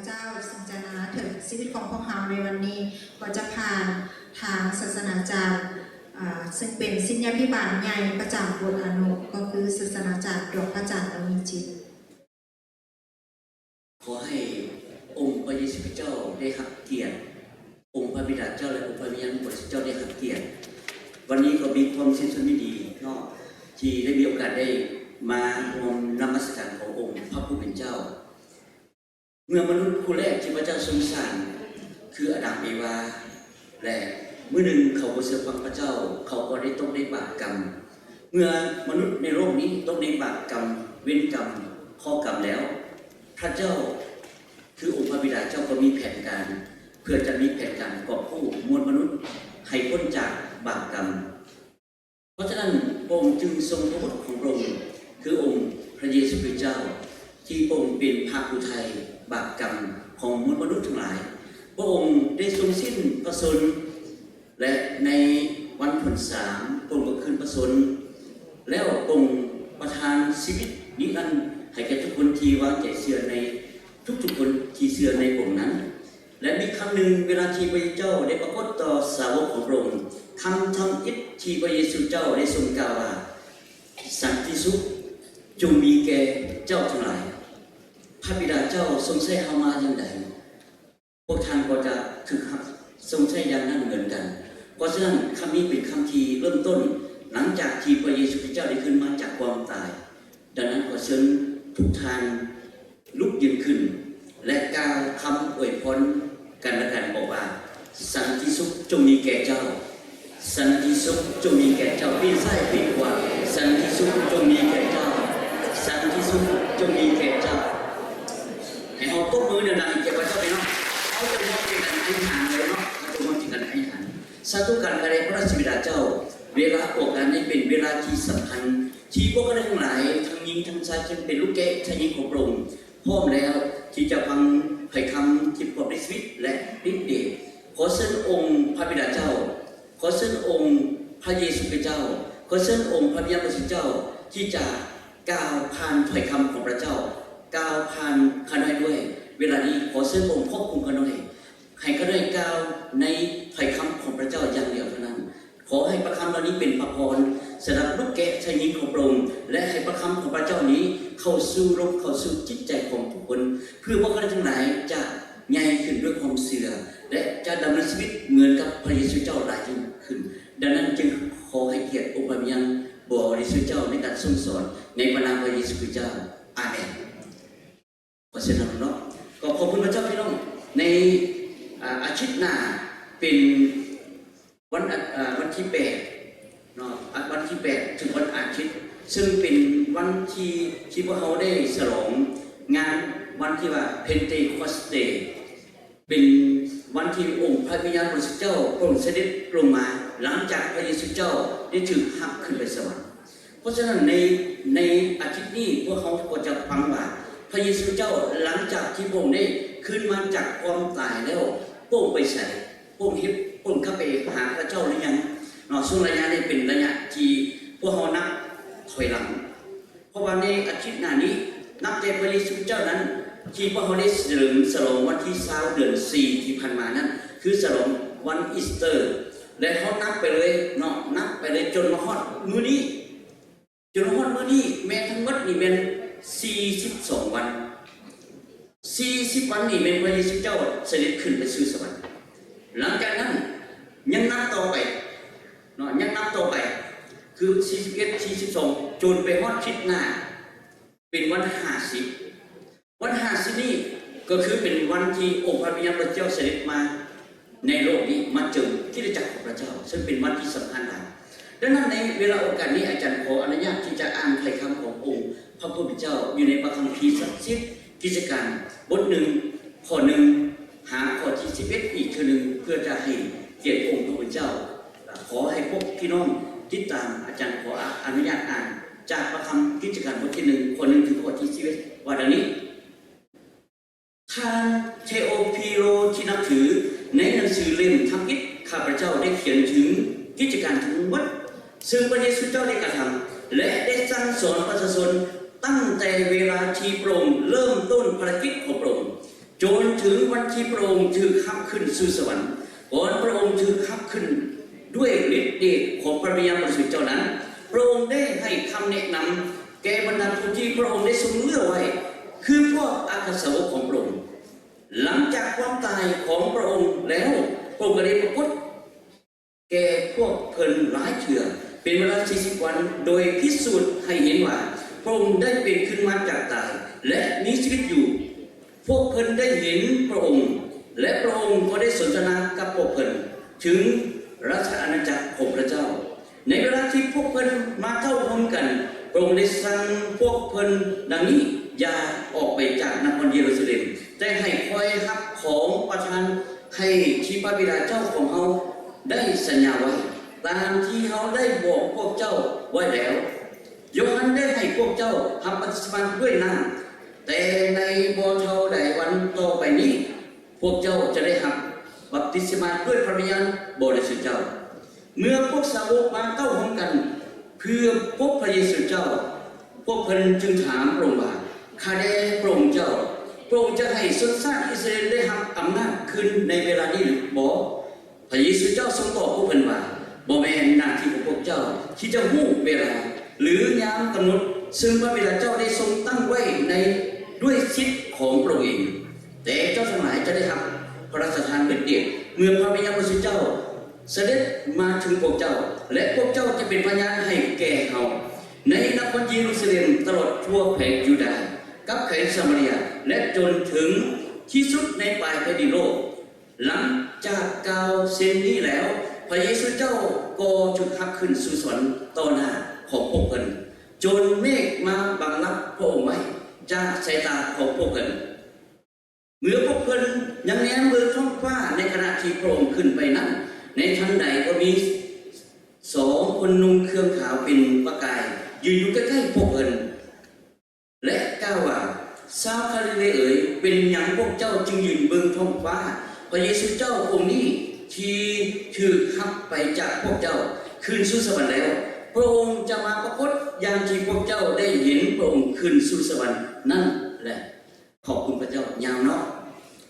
ເຈົ້າ ເຊິ່ງຈະນຳເຖິງຊີວິດຂອງພວກເຮົາໃນວັນນີ້ ກໍຈະຜ່ານທາງສາສະໜາຈານ ເຊິ່ງເປັນສິດຍາພິບານໃຫຍ່ປະຈຳບົດອະນຸ ກໍຄືສາສະໜາຈານດວງພະຈັນ ດວງວິຈິດ. ຂໍໃຫ້ອົງພະເຢຊູຄຣິສເຈົ້າໄດ້ຮັບກຽດ, ອົງພະບິດາເຈົ້າ ແລະ ອົງພະວິນຍານບໍລິສຸດເຈົ້າໄດ້ຮັບກຽດ. ວັນນີ້ກໍມີຄວາມຊື່ນຊົມຍິນດີເນາະ ທີ່ໄດ້ມີໂອກາດໄດ້ມາຮ່ວມນະມັດສະການຂອງອົງພະຜູ້ເປັນເຈົ້າ. ເມື່ອມະນຸດຜູ້ແລກທີ່ພະເຈົ້າຊົງສ້າງ ຄືອາດາມ ເອວາ ແລະ ມື້ໜຶ່ງເຂົາບໍ່ເຊື່ອຟັງພະເຈົ້າ, ເຂົາກໍໄດ້ຕົກໃນບາບກຳ. ເມື່ອມະນຸດໃນໂລກນີ້ຕົກໃນບາບກຳ, ເວນກຳ, ເຄາະກຳແລ້ວ, ພະເຈົ້າ ຄືອົງພະບິດາເຈົ້າກໍມີແຜນການ ເພື່ອຈະມີແຜນການກອບກູ້ມວນມະນຸດໃຫ້ພົ້ນຈາກບາບກຳ. ເພາະສະນັ້ນ ພະອົງຈຶ່ງຊົງພະບຸດຂອງພະອົງ ຄືອົງພະເຢຊູຄຣິສເຈົ້າ ທີ່ພະອົງເປັນພະຜູ້ໄຖ່ບາບກຳຂອງມວນມະນຸດທັງຫຼາຍ. ພະອົງໄດ້ຊົງສິ້ນພະຊົນ ແລະ ໃນວັນທີສາມ ພະອົງກໍຄືນພະຊົນ ແລ້ວພະອົງປະທານຊີວິດນິລັນໃຫ້ແກ່ທຸກຄົນທີ່ວາງໃຈເຊື່ອໃນ ທຸກໆຄົນທີ່ເຊື່ອໃນພະອົງນັ້ນ. ແລະ ມີຄັ້ງໜຶ່ງ ເວລາທີ່ພະເຢຊູເຈົ້າໄດ້ປາກົດຕໍ່ສາວົກຂອງພະອົງ, ຄຳທຳອິດທີ່ພະເຢຊູເຈົ້າໄດ້ຊົງກ່າວວ່າ, ສັນຕິສຸກຈົ່ງມີແກ່ເຈົ້າທັງຫຼາຍ. ພະບິດາເຈົ້າຊົງໃຊ້ເຮົາມາຢ່າງໃດ, ພວກທ່ານກໍຈະຖືກຮັບຊົງໃຊ້ຢ່າງນັ້ນເໝືອນກັນ. ເພາະສະນັ້ນ ຄຳນີ້ເປັນຄຳທີ່ເລີ່ມຕົ້ນ ຫຼັງຈາກທີ່ພະເຢຊູຄຣິສເຈົ້າໄດ້ຂຶ້ນມາຈາກຄວາມຕາຍ. ດັ່ງນັ້ນ ຂໍເຊີນທຸກທ່ານລຸກຢືນຂຶ້ນ ແລະ ກ່າວຄຳອວຍພອນກັນແລະກັນ ບອກວ່າ, ສັນຕິສຸກຈົ່ງມີແກ່ເຈົ້າ. ສັນຕິສຸກຈົ່ງມີແກ່ເຈົ້າ. ປີ້ນຊ້າຍປີ້ນຂວາ. ສັນຕິສຸກຈົ່ງມີແກ່ເຈົ້າ. ສັນຕິສຸກຈົ່ງມີແກ່ເຈົ້າ. ໃຫ້ເຮົາຕົບມືດັງໆໃຫ້ແກ່ພະເຈົ້າພີ່ນ້ອງ. ເຮົາຈະຮ່ວມໃຈກັນອະທິຖານເລີຍເນາະ. ເຮົາຈະຮ່ວມໃຈກັນອະທິຖານ. ສາທຸການໄດ້ພະລາຊະບິດາເຈົ້າ, ເວລາໂອກາດນີ້ເປັນເວລາທີ່ສຳຄັນ ທີ່ພວກເຮົາທັງຫຼາຍ ທັງຍິງທັງຊາຍ ເຊິ່ງເປັນລູກແກະຊາຍຍິງຂອງພະອົງ ພ້ອມແລ້ວທີ່ຈະຟັງຖ້ອຍຄຳທີ່ປະກອບດ້ວຍຊີວິດ ແລະ ລິດເດດ. ຂໍເຊີນອົງພະບິດາເຈົ້າ, ຂໍເຊີນອົງພະເຢຊູຄຣິສເຈົ້າ, ຂໍເຊີນອົງພະວິນຍານບໍລິສຸດເຈົ້າ ທີ່ຈະກ່າວຜ່ານຖ້ອຍຄຳຂອງພະເຈົ້າ, ກ່າວຜ່ານຂ້ານ້ອຍດ້ວຍ. ເວລານີ້ຂໍເຊີນອົງຄວບຄຸມຂ້ານ້ອຍ. ໃຫ້ຂ້ານ້ອຍກ່າວໃນຖ້ອຍຄຳຂອງພະເຈົ້າຢ່າງດຽວເທົ່ານັ້ນ. ຂໍໃຫ້ພະຄຳເຫຼົ່ານີ້ເປັນພະພອນສຳລັບລູກແກະຊາຍຍິງຂອງພະອົງ ແລະ ໃຫ້ພະຄຳຂອງພະເຈົ້ານີ້ເຂົ້າສູ່ລົມ ເຂົ້າສູ່ຈິດໃຈຂອງທຸກຄົນ, ເພື່ອພວກຂ້ານ້ອຍທັງຫຼາຍຈະໃຫຍ່ຂຶ້ນດ້ວຍຄວາມເຊື່ອ ແລະ ຈະດຳເນີນຊີວິດເໝືອນກັບພະເຢຊູເຈົ້າຫຼາຍຍິ່ງຂຶ້ນ. ດັ່ງນັ້ນຈຶ່ງຂໍໃຫ້ກຽດອົງພະວິນຍານບໍລິສຸດເຈົ້າໃນການຊົງສອນ ໃນພະນາມພະເຢຊູຄຣິສເຈົ້າ. ອາເມນ. ເພາະສະນັ້ນເນາະ ກໍຂອບຄຸນພະເຈົ້າພີ່ນ້ອງ. ໃນ ອາ ອາທິດໜ້າເປັນວັນ ອາ ວັນທີແປດເນາະ ອາ ວັນທີແປດເຖິງວັນອາທິດ ເຊິ່ງເປັນວັນທີ່ ທີ່ພວກເຮົາໄດ້ສະຫຼອງງານວັນທີ່ວ່າ Pentecost Day ເປັນວັນທີ່ອົງພະວິນຍານບໍລິສຸດເຈົ້າພະອົງສະເດັດລົງມາ ຫຼັງຈາກພະເຢຊູເຈົ້າໄດ້ຖືກຮັບຂຶ້ນໄປສະຫວັນ. ເພາະສະນັ້ນໃນ ໃນອາທິດນີ້ ພວກເຮົາກໍຈະຟັງວ່າ ພະເຢຊູເຈົ້າ ຫຼັງຈາກທີ່ພະອົງໄດ້ຄືນມາຈາກຄວາມຕາຍແລ້ວ ພະອົງໄປໃສ? ພະອົງເຮັດ ພະອົງກັບໄປຫາພະເຈົ້າຫຼືຍັງເນາະ? ຊ່ວງໄລຍະນີ້ເປັນໄລຍະທີ່ພວກເຮົານັບຖອຍຫຼັງ. ເພາະວ່າໃນອາທິດໜ້ານີ້ ນັບແຕ່ພະເຢຊູເຈົ້ານັ້ນ ທີ່ພວກເຮົາໄດ້ສະເຫຼີມສະຫຼອງວັນທີຊາວ ເດືອນສີ່ ທີ່ຜ່ານມານັ້ນ ຄືສະຫຼອງວັນອີສເຕີ ແລະ ເຮົານັບໄປເລີຍເນາະ ນັບໄປເລີຍຈົນມາຮອດມື້ນີ້. ຈົນຮອດມື້ນີ້ແມ່ນທັງໝົດນີ້ແມ່ນສີ່ສິບສອງວັນ, ສີ່ສິບວັນນີ້ແມ່ນພະເຢຊູເຈົ້າສະເດັດຂຶ້ນໄປສູ່ສະຫວັນ. ຫຼັງຈາກນັ້ນຍັງນັບຕໍ່ໄປເນາະ, ຍັງນັບຕໍ່ໄປ ຄື ສີ່ສິບເອັດ ສີ່ສິບສອງ ຈົນໄປຮອດທິດໜ້າ ເປັນວັນຫ້າສິບ. ວັນຫ້າສິບນີ້ກໍຄືເປັນວັນທີ່ອົງພະວິນຍານພະເຈົ້າສະເດັດມາໃນໂລກນີ້ ມາເຈີກິດຈະຈັກຂອງພະເຈົ້າ ເຊິ່ງເປັນວັນທີ່ສຳຄັນຫຼາຍ. ດັ່ງນັ້ນໃນເວລາໂອກາດນີ້ ອາຈານຂໍອະນຸຍາດທີ່ຈະອ່ານຖ້ອຍຄຳຂອງອົງພະຜູ້ເປັນເຈົ້າ ຢູ່ໃນພະຄຳພີສັກສິດ ກິດຈະການບົດໜຶ່ງ ຂໍ້ໜຶ່ງ ຫາຂໍ້ທີສິບເອັດອີກເທື່ອໜຶ່ງ ເພື່ອຈະໃຫ້ກຽດອົງພະຜູ້ເປັນເຈົ້າ. ຂໍໃຫ້ພວກພີ່ນ້ອງຕິດຕາມ ອາຈານຂໍອະນຸຍາດອ່ານຈາກພະຄຳກິດຈະການບົດທີໜຶ່ງ ຂໍ້ໜຶ່ງ ເຖິງຂໍ້ທີສິບເອັດ ວ່າດັ່ງນີ້. ທ່ານເທໂອຟີໂລທີ່ນັບຖື, ໃນໜັງສືເຫຼັ້ມທຳອິດ ຂ້າພະເຈົ້າໄດ້ຂຽນເຖິງກິດຈະການທັງໝົດ ເຊິ່ງພະເຢຊູເຈົ້າໄດ້ກະທຳ ແລະ ໄດ້ສັ່ງສອນປະຊາຊົນ ຕັ້ງແຕ່ເວລາທີ່ພະອົງເລີ່ມຕົ້ນພາລະກິດຂອງພະອົງ. ຈົນເຖິງວັນທີ່ພະອົງຖືກຮັບຂຶ້ນສູ່ສະຫວັນ. ກ່ອນພະອົງຖືກຮັບຂຶ້ນດ້ວຍລິດເດດຂອງພະວິນຍານບໍລິສຸດເຈົ້ານັ້ນ, ພະອົງໄດ້ໃຫ້ຄຳແນະນຳແກ່ບັນດາຜູ້ທີ່ພະອົງໄດ້ຊົງເລືອກໄວ້ ຄືພວກອັກຄະສາວົກຂອງພະອົງ. ຫຼັງຈາກຄວາມຕາຍຂອງພະອົງແລ້ວ, ພະອົງກໍໄດ້ປາກົດ ແກ່ພວກເພິ່ນຫຼາຍເທື່ອ ເປັນເວລາສີ່ສິບວັນ, ໂດຍພິສູດໃຫ້ເຫັນວ່າພະອົງໄດ້ເປັນຂຶ້ນມາຈາກຕາຍ ແລະ ມີຊີວິດຢູ່. ພວກເພິ່ນໄດ້ເຫັນພະອົງ ແລະ ພະອົງກໍໄດ້ສົນທະນາກັບພວກເພິ່ນເຖິງລາຊະອານາຈັກຂອງພະເຈົ້າ. ໃນເວລາທີ່ພວກເພິ່ນມາເຕົ້າໂຮມກັນ, ພະອົງໄດ້ສັ່ງພວກເພິ່ນດັ່ງນີ້: ຢ່າອອກໄປຈາກນະຄອນເຢຣູຊາເລັມ, ແຕ່ໃຫ້ຄອຍຮັບຂອງປະທານ ໃຫ້ທີ່ພະບິດາເຈົ້າຂອງເຮົາໄດ້ສັນຍາໄວ້, ຕາມທີ່ເຮົາໄດ້ບອກພວກເຈົ້າໄວ້ແລ້ວ. ໂຢຮັນໄດ້ໃຫ້ພວກເຈົ້າຮັບບັບຕິສະມາດ້ວຍນ້ຳ, ແຕ່ໃນບໍ່ເທົ່າໃດວັນຕໍ່ໄປນີ້, ພວກເຈົ້າຈະໄດ້ຮັບບັບຕິສະມາດ້ວຍພະວິນຍານບໍລິສຸດເຈົ້າ. ເມື່ອພວກສາວົກມາເຕົ້າໂຮມກັນເພື່ອພົບພະເຢຊູເຈົ້າ, ພວກເພິ່ນຈຶ່ງຖາມພະອົງວ່າ, ຂ້າແດ່ພະອົງເຈົ້າ, ພະອົງຈະໃຫ້ຊົນຊາດອິດສະຣາເອນໄດ້ຮັບອຳນາດຄືນໃນເວລານີ້ຫຼືບໍ່? ພະເຢຊູເຈົ້າຊົງຕອບພວກເພິ່ນວ່າ, ບໍ່ແມ່ນໜ້າທີ່ຂອງພວກເຈົ້າທີ່ຈະຮູ້ເວລາ ຫຼື ຍາມກຳນົດ ຊຶ່ງພະບິດາເຈົ້າໄດ້ຊົງຕັ້ງໄວ້ໃນ ດ້ວຍສິດຂອງພະອົງເອງ, ແຕ່ເຈົ້າທັງຫຼາຍຈະໄດ້ຮັບພະລາຊະທານລິດເດດ ເມື່ອພະວິນຍານບໍລິສຸດເຈົ້າສະເດັດມາເຖິງພວກເຈົ້າ, ແລະ ພວກເຈົ້າຈະເປັນພະຍານໃຫ້ແກ່ເຮົາ ໃນນະຄອນເຢຣູຊາເລັມ, ຕະຫຼອດທົ່ວແຂວງຢູດາ, ກັບແຂວງສະມາເຣຍ, ແລະ ຈົນເຖິງທີ່ສຸດໃນປາຍແຜ່ນດິນໂລກ. ຫຼັງຈາກກ່າວເຊັ່ນນີ້ແລ້ວ, ພະເຢຊູເຈົ້າກໍຖືກຮັບຂຶ້ນສູ່ສະຫວັນຕໍ່ໜ້າຂອງພວກເພິ່ນ, ຈົນເມກມາບັງລັບພະອົງໄວ້ຈາກສາຍຕາຂອງພວກເພິ່ນ. ເມື່ອພວກເພິ່ນຍັງແນມເບິ່ງທ້ອງຟ້າໃນຂະນະທີ່ພະອົງຂຶ້ນໄປນັ້ນ, ໃນທັນໃດກໍມີສອງຄົນນຸ່ງເຄື່ອງຂາວເປັນປະກາຍ ຢືນຢູ່ໃກ້ໆພວກເພິ່ນ ແລະ ກ່າວວ່າ, ຊາວກາລີເລເອີຍ, ເປັນຫຍັງພວກເຈົ້າຈຶ່ງຢືນເບິ່ງທ້ອງຟ້າ? ພະເຢຊູເຈົ້າອົງນີ້ທີ່ຖືກຮັບໄປຈາກພວກເຈົ້າຄືນສູ່ສະຫວັນແລ້ວ, ພະອົງຈະມາປາກົດຢ່າງທີ່ພວກເຈົ້າໄດ້ເຫັນພະອົງຂຶ້ນສູ່ສະຫວັນນັ້ນແລະ. ຂອບຄຸນພະເຈົ້າ. ຍາວເນາະ.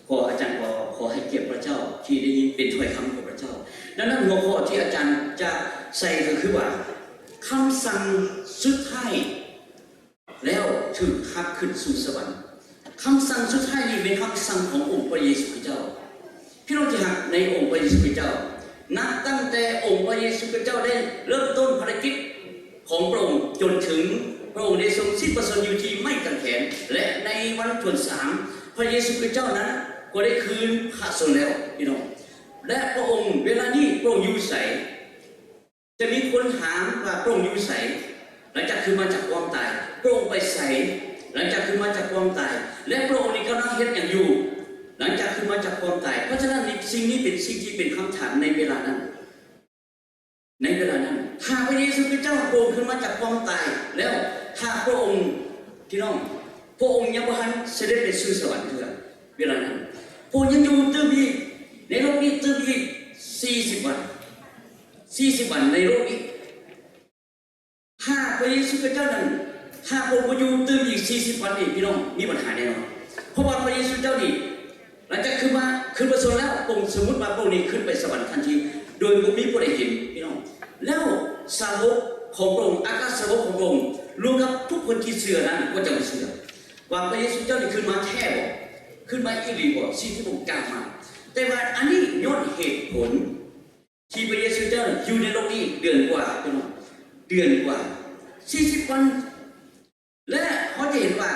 ຂໍ ອາຈານຂໍ ຂໍໃຫ້ກຽດພະເຈົ້າທີ່ໄດ້ຍິນເປັນຖ້ອຍຄຳຂອງພະເຈົ້າ. ດັ່ງນັ້ນ ຫົວຂໍ້ທີ່ອາຈານຈະໃສ່ກໍຄືວ່າ ຄຳສັ່ງສຸດທ້າຍ ແລ້ວຖືກຮັບຂຶ້ນສູ່ສະຫວັນ. ຄຳສັ່ງສຸດທ້າຍນີ້ເປັນຄຳສັ່ງຂອງອົງພະເຢຊູຄຣິສເຈົ້າ. ພີ່ນ້ອງທີ່ຮັກໃນອົງພະເຢຊູຄຣິສເຈົ້າ, ນັບຕັ້ງແຕ່ອົງພະເຢຊູຄຣິສເຈົ້າໄດ້ເລີ່ມຕົ້ນພາລະກິດຂອງພະອົງ ຈົນເຖິງພະອົງໄດ້ຊົງສິ້ນພະຊົນຢູ່ທີ່ໄມ້ກາງແຂນ ແລະ ໃນວັນທີສາມ ພະເຢຊູຄຣິສເຈົ້ານັ້ນກໍໄດ້ຄືນພະຊົນແລ້ວ ພີ່ນ້ອງ. ແລະ ພະອົງ ເວລານີ້ພະອົງຢູ່ໃສ? ຈະມີຄົນຖາມວ່າພະອົງຢູ່ໃສ ຫຼັງຈາກຄືນມາຈາກຄວາມຕາຍ? ພະອົງໄປໃສ ຫຼັງຈາກຄືນມາຈາກຄວາມຕາຍ? ແລະ ພະອົງນີ້ກຳລັງເຮັດຫຍັງຢູ່ ຫຼັງຈາກຄືນມາຈາກຄວາມຕາຍ? ເພາະສະນັ້ນ ນີ້ ສິ່ງນີ້ເປັນສິ່ງທີ່ເປັນຄຳຖາມໃນເວລານັ້ນ, ໃນເວລານັ້ນ. ຖ້າພະເຢຊູຄຣິສເຈົ້າພະອົງຄືນມາຈາກຄວາມຕາຍແລ້ວ, ຖ້າພະອົງ ພີ່ນ້ອງ, ພະອົງຍັງບໍ່ທັນສະເດັດໄປສູ່ສະຫວັນເທື່ອ. ເວລານັ້ນ ພະອົງຍັງຢູ່ຕື່ມອີກ ໃນໂລກນີ້ຕື່ມອີກສີ່ສິບວັນ, ສີ່ສິບວັນໃນໂລກນີ້. ຖ້າພະເຢຊູຄຣິສເຈົ້ານັ້ນ, ຖ້າພະອົງບໍ່ຢູ່ຕື່ມອີກສີ່ສິບວັນນີ້, ພີ່ນ້ອງ, ມີບັນຫາແນ່ນອນ. ເພາະວ່າພະເຢຊູເຈົ້ານີ້ ຫຼັງຈາກຄືນມາ, ຄືນພະຊົນແລ້ວ, ອົງ ສົມມຸດວ່າພະອົງນີ້ຂຶ້ນໄປສະຫວັນທັນທີ ໂດຍບໍ່ມີຜູ້ໃດເຫັນ, ພີ່ນ້ອງ. ແລ້ວສາວົກຂອງພະອົງ, ອັກຄະສາວົກຂອງພະອົງ, ລວມກັບທຸກຄົນທີ່ເຊື່ອນັ້ນ, ກໍຈະບໍ່ເຊື່ອວ່າພະເຢຊູເຈົ້ານີ້ຂຶ້ນມາແທ້ບໍ່, ຂຶ້ນມາອີ່ຫຼີບໍ່, ສິ່ງທີ່ພະອົງກ່າວມາ. ແຕ່ວ່າອັນນີ້ຍ້ອນເຫດຜົນ ທີ່ພະເຢຊູເຈົ້າຢູ່ໃນໂລກນີ້ເດືອນກວ່າ, ພີ່ນ້ອງ, ເດືອນກວ່າ, ສີ່ສິບວັນ. ແລະ ເຮົາຈະເຫັນວ່າ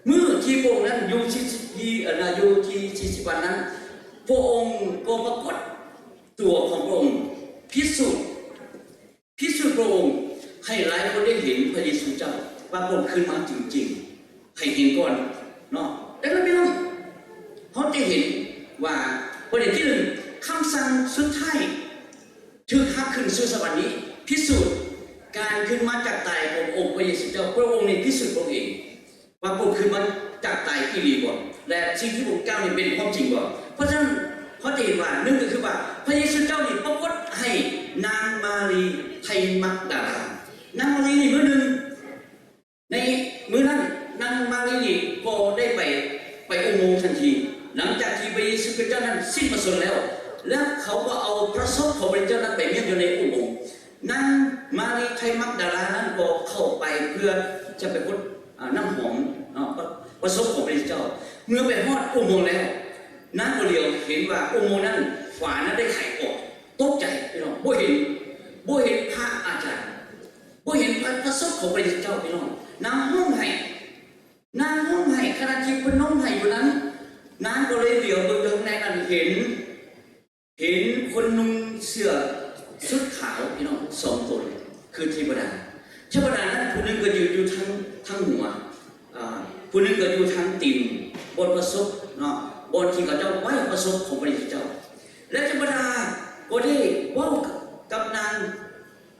ມື້ທີ່ພະອົງນັ້ນຢູ່ທີ່ ທີ່ ອັນນ່າ ຢູ່ທີ່ສີ່ສິບວັນນັ້ນ, ພະອົງກໍປາກົດຕົວຂອງພະອົງ, ພິສູດ ພິສູດພະອົງໃຫ້ຫຼາຍຄົນໄດ້ເຫັນພະເຢຊູເຈົ້າ ວ່າພະອົງຂຶ້ນມາຈິງໆ ໃຫ້ເຫັນກ່ອນເນາະ. ດັ່ງນັ້ນ ພີ່ນ້ອງ, ເຮົາຈະເຫັນວ່າ ປະເດັນທີໜຶ່ງ ຄຳສັ່ງສຸດທ້າຍຖືກຮັບຂຶ້ນສູ່ສະຫວັນນີ້ ພິສູດການຂຶ້ນມາຈາກຕາຍຂອງອົງພະເຢຊູເຈົ້າ. ພະອົງນີ້ພິສູດພະອົງເອງ ວ່າພະອົງຂຶ້ນມາຈາກຕາຍອີ່ຫຼີບໍ່ ແລະ ສິ່ງທີ່ພະອົງກ່າວນີ້ເປັນຄວາມຈິງບໍ່? ເພາະສະນັ້ນ ເຮົາຈະເຫັນວ່າ ໜຶ່ງ ກໍຄືວ່າ ພະເຢຊູເຈົ້ານີ້ປາກົດໃຫ້ນາງມາຣີໄທມັກດາລາ. ນາງມາຣີນີ້ ມື້ໜຶ່ງ ໃນມື້ນັ້ນ ນາງມາຣີນີ້ກໍໄດ້ໄປ ໄປອຸໂມງທັນທີ ພຣະເຢຊູຄຣິສເຈົ້ານັ້ນສິ້ນພຣະຊົນແລ້ວ ແລ້ວເຂົາກໍເອົາພຣະສົບຂອງພຣະເຈົ້ານັ້ນໄປມ້ຽນຢູ່ໃນອຸໂມງ. ນາງມາຣີໄທມັກດາລານັ້ນກໍເຂົ້າໄປເພື່ອຈະໄປຫົດ ອາ ນ້ຳຫອມເນາະ ພຣະສົບຂອງພຣະເຢຊູເຈົ້າ. ເມື່ອໄປຮອດອຸໂມງແລ້ວ ນາງກໍຫຼຽວເຫັນວ່າອຸໂມງນັ້ນ ຝານັ້ນໄດ້ໄຂອອກ. ຕົກໃຈພີ່ນ້ອງ ບໍ່ເຫັນ ບໍ່ເຫັນພຣະອາຈານ ບໍ່ເຫັນພຣະ ພຣະສົບຂອງພຣະເຢຊູເຈົ້າພີ່ນ້ອງ. ນາງຮ້ອງໄຫ້ ນາງຮ້ອງໄຫ້ ຂະນະທີ່ເພິ່ນຮ້ອງໄຫ້ຢູ່ນັ້ນ ນາງກໍເລີຍຫຼຽວເບິ່ງຢູ່ທາງໃນນັ້ນ ເຫັນ ເຫັນຄົນນຸ່ງເສື້ອຊຸດຂາວພີ່ນ້ອງ ສອງຄົນ ຄືເທວະດາ. ເທວະດານັ້ນຜູ້ໜຶ່ງກໍຢືນຢູ່ທາງ ທາງຫົວ ອາ ຜູ້ໜຶ່ງກໍຢູ່ທາງຕີນ ບ່ອນພຣະສົບເນາະ ບ່ອນທີ່ເຂົາເຈົ້າໄວ້ພຣະສົບຂອງພຣະເຢຊູເຈົ້າ. ແລະ ເທວະດາກໍໄດ້ເວົ້າກັບນາງ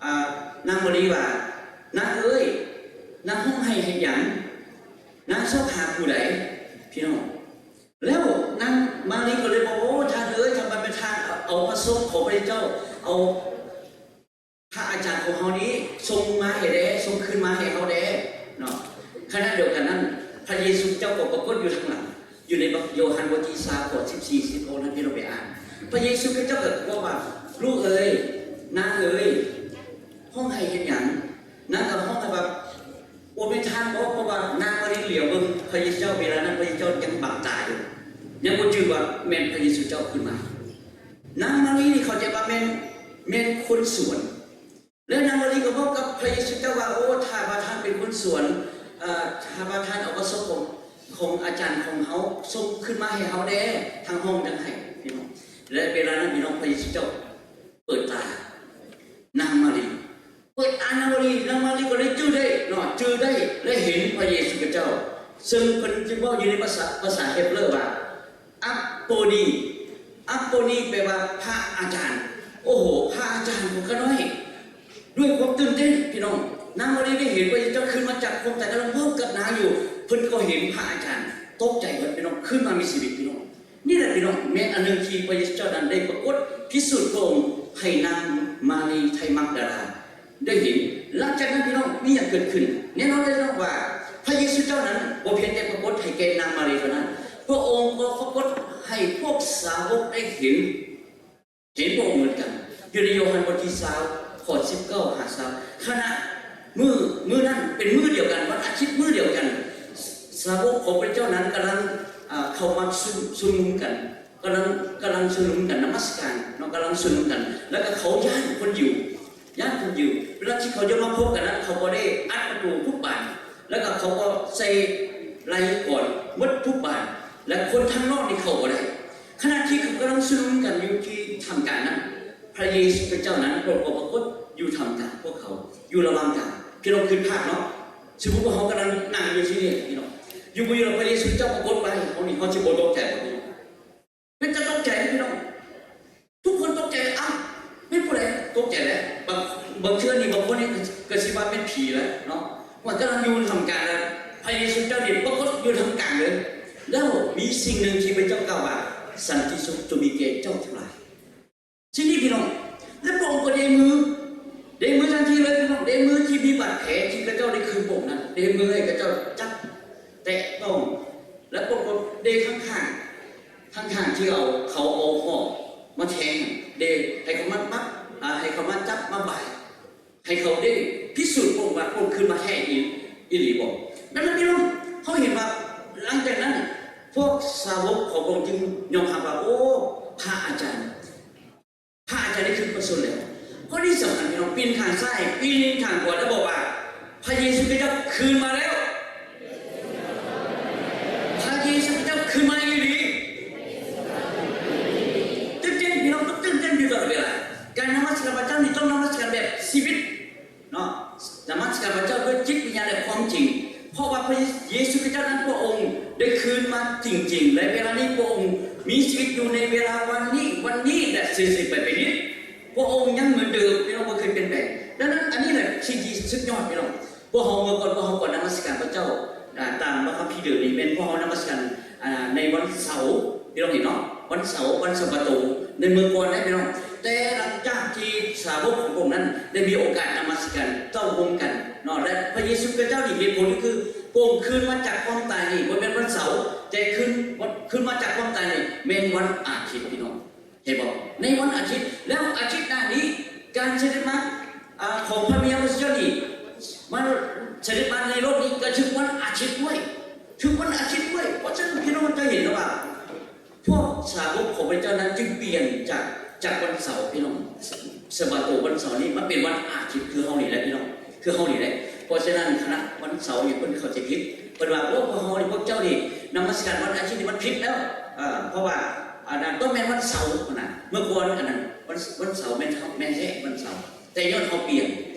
ອາ ນາງມາຣີວ່າ ນາງເອີຍ ນາງຮ້ອງໄຫ້ເຮັດຫຍັງ? ນາງຊອກຫາຜູ້ໃດ? ພີ່ນ້ອງ ແລ້ວນາງມາຣີກໍເລີຍບອກ ໂອ້ ທ່ານເອີຍ ຖ້າມັນແມ່ນທ່ານເອົາພຣະສົບຂອງພຣະເຈົ້າ ເອົາພຣະອາຈານຂອງເຮົານີ້ສົ່ງມາໃຫ້ແດ່ ສົ່ງຄືນມາໃຫ້ເຮົາແດ່ເນາະ. ຂະນະດຽວກັນນັ້ນ ພຣະເຢຊູເຈົ້າກໍປາກົດຢູ່ທາງຫຼັງ ຢູ່ໃນບັກໂຍຮັນບົດທີຊາວ ຂໍ້ສິບສີ່ ສິບຫົກນັ້ນ ພີ່ນ້ອງໄປອ່ານ. ພຣະເຢຊູເຈົ້າກໍບອກວ່າ ລູກເອີຍ ນາງເອີຍ ຮ້ອງໄຫ້ເຮັດຫຍັງ? ນາງກໍຮ້ອງໄຫ້ວ່າ ໂອ ແມ່ນທ່ານບໍ? ເພາະວ່ານາງມາຣີຫຼຽວເບິ່ງພຣະເຢຊູເຈົ້າ ເວລານັ້ນພຣະເຢຊູເຈົ້າຍັງບັງຕາຢູ່ ຍັງບໍ່ຈື່ວ່າແມ່ນພຣະເຢຊູເຈົ້າຂຶ້ນມາ. ນາງມາຣີນີ້ເຂົ້າໃຈວ່າແມ່ນ ແມ່ນຄົນສວນ ແລະ ນາງມາຣີກໍບອກກັບພຣະເຢຊູເຈົ້າວ່າ ໂອ້ ຖ້າວ່າທ່ານເປັນຄົນສວນ ເອີ ຖ້າວ່າທ່ານເອົາພຣະສົບຂອງ ຂອງອາຈານຂອງເຮົາສົ່ງຄືນມາໃຫ້ເຮົາແດ່ ທາງຮ້ອງຈັ່ງໄຫ້ພີ່ນ້ອງ. ແລະ ເວລານັ້ນພີ່ນ້ອງ ພຣະເຢຊູເຈົ້າເປີດຕານາງມາຣີ ເປີດຕານາງມາຣີ ນາງມາຣີກໍເລີຍຈື່ໄດ້ເນາະ ຈື່ໄດ້ ແລະ ເຫັນພຣະເຢຊູຄຣິສເຈົ້າ ເຊິ່ງເພິ່ນຈະເວົ້າຢູ່ໃນພາສາ ພາສາເຮັບເຣີວ່າ ອັບໂປນີ ອັບໂປນີ ແປວ່າພຣະອາຈານ. ໂອ້ໂຫ ພຣະອາຈານຂອງຂ້ານ້ອຍ ດ້ວຍຄວາມຕື່ນເຕັ້ນພີ່ນ້ອງ ນາງມາຣີໄດ້ເຫັນພຣະເຢຊູເຈົ້າຄືນມາຈາກຄວາມຕາຍ ກຳລັງເວົ້າກັບນາງຢູ່ ເພິ່ນກໍເຫັນພຣະອາຈານ ຕົກໃຈເບິດພີ່ນ້ອງ ຄືນມາມີຊີວິດພີ່ນ້ອງ. ນີ້ແຫຼະພີ່ນ້ອງ ແມ່ນອັນໜຶ່ງທີ່ພຣະເຢຊູເຈົ້ານັ້ນໄດ້ປາກົດພິສູດພຣະອົງໃຫ້ນາງມາຣີໄທມັກດາລາໄດ້ເຫັນ. ຫຼັງຈາກນັ້ນພີ່ນ້ອງ ມີຫຍັງເກີດຂຶ້ນ? ແນ່ນອນເລີຍເນາະວ່າ ພຣະເຢຊູເຈົ້ານັ້ນບໍ່ພຽງແຕ່ປາກົດໃຫ້ແກ່ນາງມາຣີເທົ່ານັ້ນ ພຣະອົງກໍປາກົດໃຫ້ພວກສາວົກໄດ້ເຫັນ ເຫັນພຣະອົງເໝືອນກັນ ຢູ່ໃນໂຍຮັນບົດທີຊາວ ຂໍ້ສິບເກົ້າຫາຊາວ. ຂະນະມື້ ມື້ນັ້ນເປັນມື້ດຽວກັນ ວັນອາທິດມື້ດຽວກັນ ສາວົກຂອງພຣະເຈົ້ານັ້ນກຳລັງ ເຂົ້າມາຊຸມ ຊຸມນຸມກັນ ກຳລັງ ກຳລັງຊຸມນຸມກັນນະມັດສະການເນາະ ກຳລັງຊຸມນຸມກັນ ແລ້ວກໍເຂົາຢ້ານຄົນຢິວ ຢ້ານຄົນຢິວ ເວລາທີ່ເຂົາຈະມາພົບກັນນັ້ນ ເຂົາກໍໄດ້ອັດປະຕູທຸກບານ ແລ້ວກໍເຂົາກໍໃສ່ໄລ່ກອນໝົດທຸກບານ ແລະ ຄົນທາງນອກນີ້ເຂົ້າບໍ່ໄດ້. ຂະນະທີ່ເຂົາກຳລັງຊຸມນຸມກັນຢູ່ທີ່ຖ້ຳກາງນັ້ນ ພຣະເຢຊູຄຣິສເຈົ້ານັ້ນ ພຣະອົງກໍປາກົດຢູ່ຖ້ຳກາງພວກເຂົາ ຢູ່ລະຫວ່າງກາງ. ພີ່ນ້ອງຄິດພາບເນາະ ສົມມຸດວ່າເຮົາກຳລັງນັ່ງຢູ່ທີ່ນີ້ພີ່ນ້ອງ ຢູ່ບໍ່ຢູ່ລະພຣະເຢຊູເຈົ້າປາກົດມາໃຫ້ເຮົານີ້ ເຮົາຊິບໍ່ຕົກໃຈບໍ່ພີ່ນ້ອງ? ເປັນຕາຕົກໃຈພີ່ນ້ອງ ທຸກຄົນຕົກໃຈ ອ້າວ ແມ່ນຜູ້ໃດ? ຕົກໃຈແຫຼະ ບາງ ບາງເທື່ອນີ້ ບາງຄົນນີ້ກໍຊິວ່າແມ່ນຜີແຫຼະເນາະ ວ່າກຳລັງຢູ່ທ່າມກາງ ແລ້ວພຣະເຢຊູເຈົ້ານີ້ປາກົດຢູ່ທ່າມກາງເລີຍ. ແລ້ວມີສິ່ງໜຶ່ງທີ່ພຣະເຈົ້າກ່າວວ່າ ສັນຕິສຸກຈົ່ງມີແກ່ເຈົ້າທັງຫຼາຍ. ທີ່ນີ້ພີ່ນ້ອງ ແລະ ພຣະອົງກໍເດມື ເດມືທັນທີເລີຍພີ່ນ້ອງ ເດມືທີ່ມີບາດແຜທີ່ເຂົາເຈົ້າໄດ້ຄືນພຣະອົງນັ້ນ ເດມືໃຫ້ເຂົາເຈົ້າຈັບແຕະຕ້ອງ ແລະ ພຣະອົງກໍເດຂ້າງໆ ຂ້າງໆທີ່ເອົາ ເຂົາເອົາຫອກມາແທງ ເດໃຫ້ເຂົາມາປັບ ອາ ໃຫ້ເຂົາມາຈັບມາບາຍ ໃຫ້ເຂົາໄດ້ພິສູດພຣະອົງວ່າພຣະອົງຄືນມາແທ້ອີ່ ອີ່ຫຼີບໍ່. ດັ່ງນັ້ນພີ່ນ້ອງ ເຮົາເຫັນວ່າຫຼັງຈາກນັ້ນ ພວກສາວົກຂອງພຣະອົງຈຶ່ງຍອມຮັບວ່າ ໂອ້ ພຣະອາຈານ ພຣະອາຈານໄດ້ຄືນພຣະຊົນແລ້ວ. ຂໍ້ນີ້ສຳຄັນພີ່ນ້ອງ ປິ່ນຂ້າງຊ້າຍ ປິ່ນຂ້າງຂວາ ແລ້ວບອກວ່າ ພຣະເຢຊູຄຣິສເຈົ້າຄືນມາແລ້ວ ພຣະເຢຊູຄຣິສເຈົ້າຄືນມາອີ່ຫຼີ. ຕື່ນເຕັ້ນພີ່ນ້ອງ ຕ້ອງຕື່ນເຕັ້ນຢູ່ຕະຫຼອດເວລາ. ການນະມັດສະການພຣະເຈົ້ານີ້ຕ້ອງນະມັດສະການແບບຊີວິດ ເນາະ ນະມັດສະການພຣະເຈົ້າດ້ວຍຈິດວິນຍານ ແລະ ຄວາມຈິງ ເພາະວ່າພຣະເຢຊູຄຣິສເຈົ້ານັ້ນ ພຣະອົງໄດ້ຄືນມາຈິງໆ ແລະ ເວລານີ້ພຣະອົງມີຊີວິດຢູ່ໃນເວລາວັນນີ້ ວັນນີ້ ແລະ ເສຍຊີວິດໄປເປັນນິດ ພຣະອົງຍັງເໝືອນເດີມ ພີ່ນ້ອງ ບໍ່ເຄີຍປ່ຽນແປງ. ດັ່ງນັ້ນ ອັນນີ້ແຫຼະສິ່ງທີ່ສຸດຍອດ ພີ່ນ້ອງ. ພວກເຮົາເມື່ອກ່ອນ ພວກເຮົາກໍນະມັດສະການພຣະເຈົ້າ ອາ ຕາມພຣະຄຳພີເດີມນີ້ ແມ່ນພວກເຮົານະມັດສະການ ອາ ໃນວັນເສົາ ພີ່ນ້ອງເຫັນເນາະ ວັນເສົາ ວັນສະບາໂຕ ໃນເມື່ອກ່ອນນະພີ່ນ້ອງ. ແຕ່ຫຼັງຈາກທີ່ສາວົກຂອງພຣະອົງນັ້ນໄດ້ມີໂອກາດນະມັດສະການເຕົ້າໂຮມກັນເນາະ ແລະ ພຣະເຢຊູຄຣິສເຈົ້ານີ້ ເຫດຜົນກໍຄື ໂປ່ງຄືນມາຈາກຄວາມຕາຍນີ້ບໍ່ແມ່ນວັນເສົາ, ແຕ່ຄືນ ຄືນມາຈາກຄວາມຕາຍນີ້ແມ່ນວັນອາທິດ, ພີ່ນ້ອງ. ເຫັນບໍ່? ໃນວັນອາທິດ, ແລ້ວອາທິດໜ້ານີ້ ການສະເດັດມາ ອາ ຂອງພະວິນຍານບໍລິສຸດເຈົ້ານີ້ ມາສະເດັດມາໃນໂລກນີ້ກໍຖືກວັນອາທິດດ້ວຍ, ຖືກວັນອາທິດດ້ວຍ. ເພາະສະນັ້ນ ພີ່ນ້ອງຈະເຫັນແລ້ວວ່າ ພວກສາວົກຂອງພະເຈົ້ານັ້ນຈຶ່ງປ່ຽນຈາກ ຈາກວັນເສົາ, ພີ່ນ້ອງ, ສະບາໂຕວັນເສົານີ້ມາເປັນວັນອາທິດ ຄືເຮົານີ້ແຫຼະ, ພີ່ນ້ອງ, ຄືເຮົານີ້ແຫຼະ. ເພາະສະນັ້ນ ຄະນະວັນເສົານີ້ເພິ່ນເຂົ້າໃຈຜິດ, ເພິ່ນວ່າ ໂອ້ ພວກເຮົານີ້ ພວກເຈົ້ານີ້ນະມັດສະການວັນອາທິດນີ້ມັນຜິດແລ້ວ, ເອີ ເພາະວ່າອັນນັ້ນຕ້ອງແມ່ນວັນເສົາຫັ້ນນະ. ເມື່ອກ່ອນອັນນັ້ນ ວັນ ວັນເສົາແມ່ນ ແມ່ນແທ້ວັນເສົາ, ແຕ່ຍ້ອນເຮົາປ່ຽນ,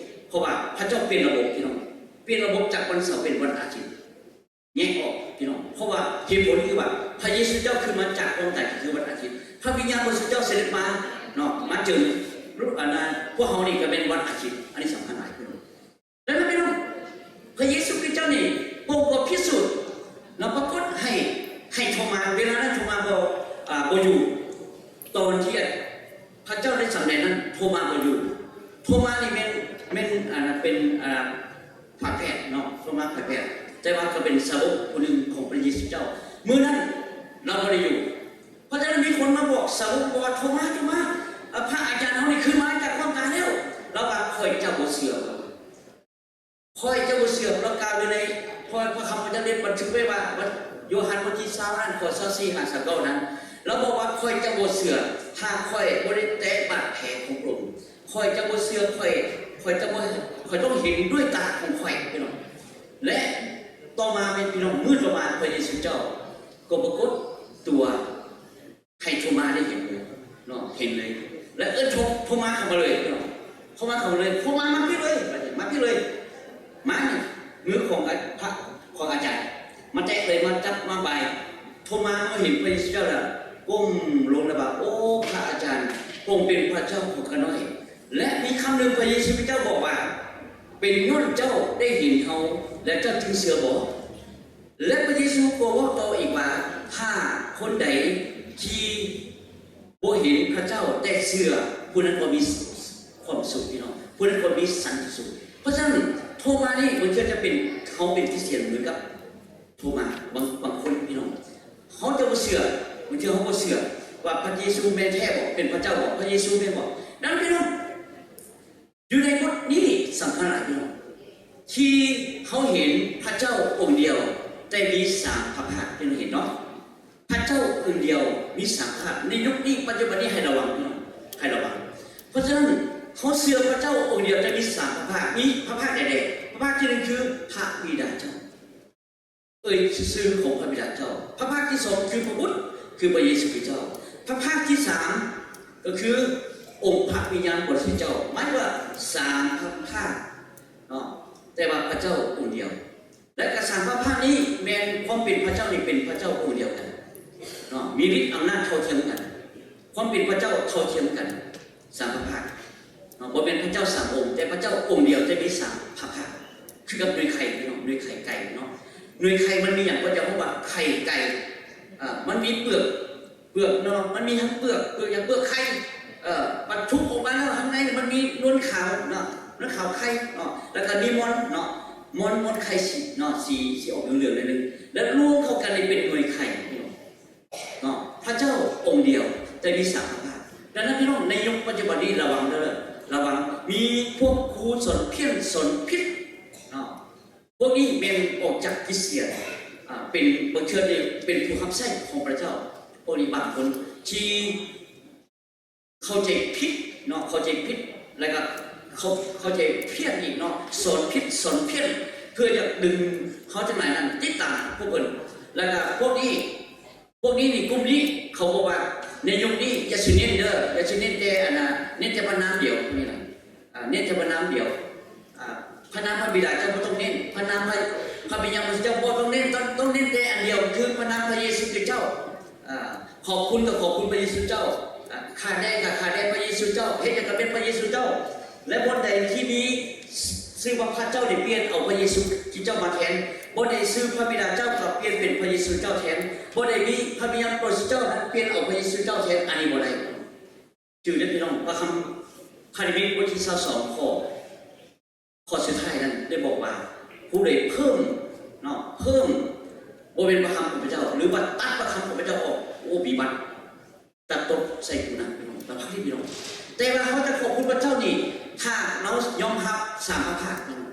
ເພາະວ່າພະເຈົ້າປ່ຽນລະບົບ, ພີ່ນ້ອງ, ປ່ຽນລະບົບຈາກວັນເສົາເປັນວັນອາທິດ. ແຍກອອກ ພີ່ນ້ອງ, ເພາະວ່າເຫດຜົນຄືວ່າ ພະເຢຊູເຈົ້າຂຶ້ນມາຈາກຄວາມຕາຍ ກໍຄືວັນອາທິດ, ພະວິນຍານບໍລິສຸດເຈົ້າສະເດັດມາເນາະ ມາເຈີ ອັນນະ ພວກເຮົານີ້ກໍແມ່ນວັນອາທິດ. ອັນນີ້ສຳຄັນຫຼາຍ ພີ່ນ້ອງ. ດັ່ງນັ້ນ ພີ່ນ້ອງ, ພະເຢຊູຄຣິສເຈົ້ານີ້ໂປງກອກພິສູດເນາະ, ປາກົດໃຫ້ ໃຫ້ໂທມາ, ເວລານັ້ນໂທມາບໍ່ ອາ ບໍ່ຢູ່, ຕອນທີ່ ພະເຈົ້າໄດ້ສຳແດງນັ້ນ ໂທມາບໍ່ຢູ່. ໂທມານີ້ແມ່ນ ແມ່ນ ອັນນະ ເປັນ ອາ ຝາແຝດເນາະ, ໂທມາຝາແຝດ, ແຕ່ວ່າກໍເປັນສາວົກຜູ້ໜຶ່ງຂອງພະເຢຊູເຈົ້າ. ມື້ນັ້ນລາວບໍ່ໄດ້ຢູ່. ເພາະສະນັ້ນມີຄົນມາບອກສາວົກ ບອກວ່າ ໂທມາ, ໂທມາ, ອາ ພະອາຈານເຮົານີ້ຂຶ້ນມາຈາກຄວາມຕາຍແລ້ວ. ລາວວ່າ ຂ້ອຍຈະບໍ່ເຊື່ອ. ຂ້ອຍຈະບໍ່ເຊື່ອ. ລາວກ່າວຢູ່ໃນ ພະ ພະຄຳພະເຈົ້າໄດ້ບັນທຶກໄວ້ວ່າ ວັນ ໂຢຮັນບົດທີຊາວນັ້ນ ຂໍ້ຊາວສີ່ຫາຊາວເກົ້ານັ້ນ, ລາວບອກວ່າ ຂ້ອຍຈະບໍ່ເຊື່ອ ຖ້າຂ້ອຍບໍ່ໄດ້ແຕະບາດແຜຂອງພະອົງ. ຂ້ອຍຈະບໍ່ເຊື່ອ, ຂ້ອຍ ຂ້ອຍຈະບໍ່ ຂ້ອຍຕ້ອງເຫັນດ້ວຍຕາຂອງຂ້ອຍ, ພີ່ນ້ອງ. ແລະ ຕໍ່ມາແມ່ນ ພີ່ນ້ອງ, ມື້ຕໍ່ມາພະເຢຊູເຈົ້າກໍປາກົດຕົວ ໃຫ້ໂທມາໄດ້ເຫັນເລີຍເນາະ, ເຫັນເລີຍ. ແລະ ເອີ້ນໂທ ໂທມາເຂົ້າມາເລີຍເນາະ, ໂທມາເຂົ້າມາເລີຍ, ໂທມາມາພີ້ເລີຍ, ມາພີ້ເລີຍ, ມານີ້ ມືຂອງ ອາ ພະ ຂອງອາຈານ ມາແຕະເລີຍ, ມາຈັບ ມາບາຍ. ໂທມາເມື່ອເຫັນພະເຢຊູເຈົ້າແລ້ວ ກົ້ມລົງແລ້ວວ່າ ໂອ້ ພະອາຈານ, ພະອົງເປັນພະເຈົ້າຂອງຂ້ານ້ອຍ. ແລະ ມີຄຳໜຶ່ງພະເຢຊູຄຣິສເຈົ້າບອກວ່າ ເປັນຍ້ອນເຈົ້າໄດ້ເຫັນເຮົາ ແລະ ເຈົ້າຈຶ່ງເຊື່ອບໍ? ແລະ ພະເຢຊູກໍເວົ້າຕໍ່ອີກວ່າ ຖ້າຄົນໃດທີ່ບໍ່ເຫັນພະເຈົ້າແຕ່ເຊື່ອ, ຜູ້ນັ້ນກໍມີຄວາມສຸກ, ພີ່ນ້ອງ, ຜູ້ນັ້ນກໍມີສັນຕິສຸກ. ເພາະສະນັ້ນ ໂທມານີ້ບາງເທື່ອຈະເປັນ, ເຮົາເປັນຄຣິສຕຽນເໝືອນກັບໂທມາ. ບາງ, ບາງຄົນ ພີ່ນ້ອງ, ເຮົາຈະບໍ່ເຊື່ອ, ບາງເທື່ອເຮົາບໍ່ເຊື່ອວ່າພະເຢຊູແມ່ນແທ້ບໍ? ເປັນພະເຈົ້າບໍ? ພະເຢຊູແມ່ນບໍ? ນັ້ນ ພີ່ນ້ອງ, ຢູ່ໃນບົດນີ້ສຳຄັນຫຼາຍ ພີ່ນ້ອງ, ທີ່ເຮົາເຫັນພະເຈົ້າອົງດຽວ ແຕ່ມີສາມພະພາກ, ພີ່ນ້ອງເຫັນເນາະ, ພະເຈົ້າອົງດຽວມີສາມພະພາກ. ໃນຍຸກນີ້ ປັດຈຸບັນນີ້ ໃຫ້ລະວັງ ພີ່ນ້ອງ, ໃຫ້ລະວັງ. ເພາະສະນັ້ນ ເຮົາເຊື່ອພະເຈົ້າອົງດຽວ ແຕ່ມີສາມພະພາກ. ມີພະພາກໃດແດ່? ພະພາກທີໜຶ່ງຄືພະບິດາເຈົ້າ. ເອີ່ຍຊື່ຂອງພະບິດາເຈົ້າ. ພະພາກທີສອງຄືພະບຸດ, ຄືພະເຢຊູຄຣິສເຈົ້າ. ພະພາກທີສາມກໍຄືອົງພະວິນຍານບໍລິສຸດເຈົ້າ. ໝາຍວ່າສາມພະພາກເນາະ, ແຕ່ວ່າພະເຈົ້າອົງດຽວ. ແລະ ກະສາມພະພາກນີ້ແມ່ນຄວາມເປັນພະເຈົ້ານີ້ເປັນພະເຈົ້າອົງດຽວກັນເນາະ, ມີລິດອຳນາດເທົ່າທຽມກັນ, ຄວາມເປັນພະເຈົ້າເທົ່າທຽມກັນ. ສາມພະພາກເນາະ, ບໍ່ແມ່ນພະເຈົ້າສາມອົງ, ແຕ່ພະເຈົ້າອົງດຽວ ແຕ່ມີສາມພະພາກ. ຄືກັບໜ່ວຍໄຂ່ ພີ່ນ້ອງ, ໜ່ວຍໄຂ່ໄກ່ເນາະ, ໜ່ວຍໄຂ່ມັນມີຫຍັງ? ເຂົາເຈົ້າເອີ້ນວ່າໄຂ່ໄກ່. ເອີ ມັນມີເປືອກ, ເປືອກເນາະ, ມັນມີທັງເປືອກ, ເປືອກຫຍັງ? ເປືອກໄຂ່. ເອີ ບັດທຸບອອກມາແລ້ວ ຂ້າງໃນມັນມີນວນຂາວເນາະ, ນວນຂາວໄຂ່ເນາະ, ແລ້ວກໍມີມ່ອນເນາະ, ມ່ອນ, ມ່ອນໄຂ່ສີເນາະ, ສີ, ສີອອກເຫຼືອງໆໜ້ອຍໜຶ່ງ, ແລ້ວລວມເຂົ້າກັນນີ້ເປັນໜ່ວຍໄຂ່ ເນາະ, ພະເຈົ້າອົງດຽວ ແຕ່ມີສາມພະພາກ. ດັ່ງນັ້ນ ພີ່ນ້ອງ, ໃນຍຸກປັດຈຸບັນນີ້ລະວັງເດີ, ລະວັງ, ມີພວກຄູສອນພຽນສອນຜິດເນາະ. ພວກນີ້ແມ່ນອອກຈາກຄຣິສຕຽນ, ອາ, ເປັນ, ບາງເທື່ອນີ້ເປັນຜູ້ຮັບໃຊ້ຂອງພະເຈົ້າ. ພວກນີ້ບາງຄົນທີ່ ເຂົ້າໃຈຜິດເນາະ, ເຂົ້າໃຈຜິດ ແລ້ວກໍເຂົ້າ, ເຂົ້າໃຈພຽນອີກເນາະ, ສອນຜິດສອນພຽນ ເພື່ອຢາກດຶງເຮົາທັງຫຼາຍນັ້ນຕິດຕາມພວກເພິ່ນ. ແລ້ວກໍພວກນີ້, ພວກນີ້ນີ້, ກຸ່ມນີ້ ເຂົາບອກວ່າໃນຍຸກນີ້ຢ່າຊິເນັ້ນເດີ, ຢ່າຊິເນັ້ນແຕ່ອັນນ່າ, ເນັ້ນແຕ່ພະນາມດຽວນີ້ນະ, ອາ, ເນັ້ນແຕ່ພະນາມດຽວ. ອາ, ພະນາມພະບິດາເຈົ້າບໍ່ຕ້ອງເນັ້ນ, ພະນາມພະ, ພະວິນຍານບໍລິສຸດເຈົ້າບໍ່ຕ້ອງເນັ້ນ, ຕ້ອງ, ຕ້ອງເນັ້ນແຕ່ອັນດຽວ ຄືພະນາມພະເຢຊູຄຣິສເຈົ້າ. ອາ, ຂອບຄຸນກໍຂອບຄຸນພະເຢຊູເຈົ້າ, ອາ, ຂ້າແດ່ກໍຂ້າແດ່ພະເຢຊູເຈົ້າ, ເຮັດຫຍັງກໍເປັນພະເຢຊູເຈົ້າ. ແລະ ບ່ອນໃດທີ່ມີຊື່ວ່າພະເຈົ້າ ໄດ້ປ່ຽນເອົາພະເຢຊູຄຣິສເຈົ້າມາແທນ, ບ່ອນໃດຊື່ພະບິດາເຈົ້າ ກໍປ່ຽນເປັນພະເຢຊູເຈົ້າແທນ, ບ່ອນໃດມີພະວິນຍານບໍລິສຸດເຈົ້າ ນັ້ນປ່ຽນເອົາພະເຢຊູເຈົ້າແທນ. ອັນນີ້ບໍ່ໄດ້. ຈື່ເດີ ພີ່ນ້ອງ, ພະຄຳ, ພະນິມິດ ບົດທີຊາວສອງ ຂໍ້ ຂໍ້ສຸດທ້າຍນັ້ນໄດ້ບອກວ່າ ຜູ້ໃດເພີ່ມເນາະ, ເພີ່ມ ບໍ່ແມ່ນພະຄຳຂອງພະເຈົ້າ ຫຼືວ່າຕັດພະຄຳຂອງພະເຈົ້າອອກ. ໂອ້ ວິບັດ ຕັດຕົກໃສ່ຜູ້ນະ ພີ່ນ້ອງ ລະພັກນີ້ ພີ່ນ້ອງ. ແຕ່ວ່າເຮົາຈະຂອບຄຸນພະເຈົ້ານີ້ ຖ້າເຮົາຍອມຮັບສາມພະພາກ ພີ່ນ້ອງ.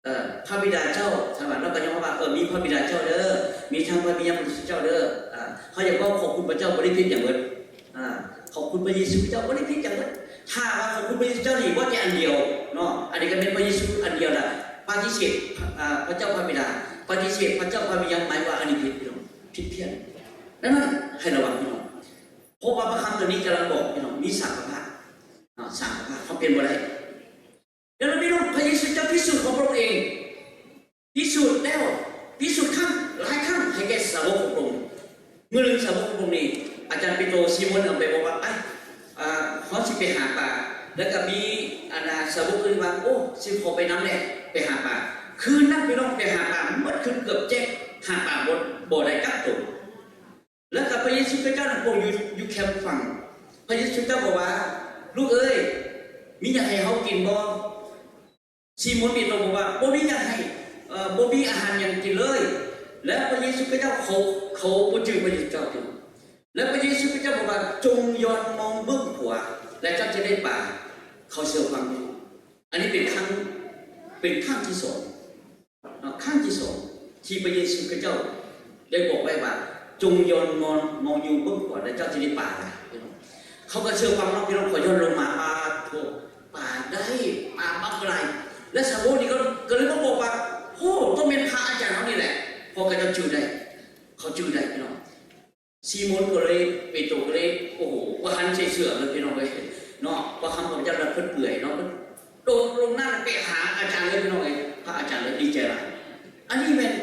ເອີ ພະບິດາເຈົ້າ ຖ້າວ່າເຮົາກໍຍອມຮັບວ່າ ເອີ ມີພະບິດາເຈົ້າເດີ ມີທັງພະວິນຍານບໍລິສຸດເຈົ້າເດີ. ເຮົາຢາກເວົ້າຂອບຄຸນພະເຈົ້າ ບໍ່ໄດ້ຜິດຫຍັງເບິດ. ອາ ຂອບຄຸນພະເຢຊູເຈົ້າ ບໍ່ໄດ້ຜິດຫຍັງເລີຍ. ຖ້າວ່າຂອບຄຸນພະເຢຊູເຈົ້ານີ້ ເວົ້າແຕ່ອັນດຽວເນາະ, ອັນນີ້ກໍແມ່ນພະເຢຊູອັນດຽວລະ ປະຕິເສດ ອາ ພະເຈົ້າພະບິດາ, ປະຕິເສດພະເຈົ້າພະວິນຍານ ໝາຍວ່າອັນນີ້ຜິດ ພີ່ນ້ອງ, ຜິດພຽງ. ດັ່ງນັ້ນໃຫ້ລະວັງ ພີ່ນ້ອງ, ເພາະວ່າພະຄຳຕົວນີ້ກຳລັງບອກ ພີ່ນ້ອງ, ມີສາມພະພາກເນາະ, ສາມພະພາກ ເຮົາປ່ຽນບໍ່ໄດ້. ແລ້ວພີ່ນ້ອງ ພະເຢຊູຈະພິສູດຂອງພະອົງເອງ, ພິສູດແລ້ວພິສູດຄັ້ງຫຼາຍຄັ້ງໃຫ້ແກ່ສາວົກຂອງພະອົງ. ມື້ໜຶ່ງສາວົກຂອງພະອົງນີ້ ອາຈານເປໂຕ ຊີໂມນເອົາໄປບອກວ່າ ໄປ ອາ ເຮົາຊິໄປຫາປາ. ແລ້ວກໍມີອັນນາສາວົກອື່ນວ່າ ໂອ້ ຊິຂໍໄປນຳແດ່ ໄປຫາປາ. ຄືນນັ້ນພີ່ນ້ອງ ໄປຫາປາໝົດຄືນເກືອບແຈກ ຫາປາບໍ່ ບໍ່ໄດ້ຈັກໂຕ. ແລ້ວກໍພະເຢຊູຄຣິສເຈົ້ານັ້ນ ພະອົງຢູ່ ຢູ່ແຄມຝັ່ງ. ພະເຢຊູຄຣິສເຈົ້າບອກວ່າ ລູກເອີຍ ມີຫຍັງໃຫ້ເຮົາກິນບໍ່? ຊີໂມນເປໂຕບອກວ່າ ບໍ່ມີຫຍັງໃຫ້ ເອີ ບໍ່ມີອາຫານຫຍັງກິນເລີຍ. ແລ້ວພະເຢຊູຄຣິສເຈົ້າ ເຂົາ ເຂົາບໍ່ຈື່ພະເຢຊູເຈົ້າ. ແລ້ວພະເຢຊູຄຣິສເຈົ້າບອກວ່າ ຈົ່ງຢ່ອນມອງເບື້ອງຂວາ ແລະເຈົ້າຈະໄດ້ປາ. ເຂົາເຊື່ອຟັງ. ອັນນີ້ເປັນຄັ້ງ ເປັນຄັ້ງທີສອງ ເນາະ, ຄັ້ງທີສອງທີ່ພະເຢຊູຄຣິສເຈົ້າໄດ້ບອກໄວ້ວ່າ ຈົ່ງຢ່ອນມອງ ມອງຢູ່ເບື້ອງຂວາ ແລະເຈົ້າຈະໄດ້ປາ. ພີ່ນ້ອງ ເຂົາກໍເຊື່ອຟັງເນາະ ພີ່ນ້ອງ. ເຂົາຢ່ອນລົງມາ ປາ ໂທ້ ປາໄດ້ ປາບັກຫຼາຍ. ແລະສາວົກນີ້ກໍ ກໍເລີຍມາບອກວ່າ ໂອ້ ຕ້ອງແມ່ນພະອາຈານເຮົານີ້ແຫຼະ, ເພາະເຂົາເຈົ້າຈື່ໄດ້ ເຂົາຈື່ໄດ້ ພີ່ນ້ອງ. ຊີໂມນກໍເລີຍ ເປໂຕກໍເລີຍ ໂອ້ໂຫ ບໍ່ທັນໃສ່ເສື້ອເລີຍ ພີ່ນ້ອງເອີຍເນາະ. ພະຄຳຂອງພະເຈົ້າລະເພິ່ນເປື່ອຍເນາະ, ໂດດລົງນ້ຳໄປຫາອາຈານເລີຍ ພີ່ນ້ອງເອີຍ. ພະອາຈານເລີຍດີໃຈຫຼາຍ. ອັນນີ້ແມ່ນ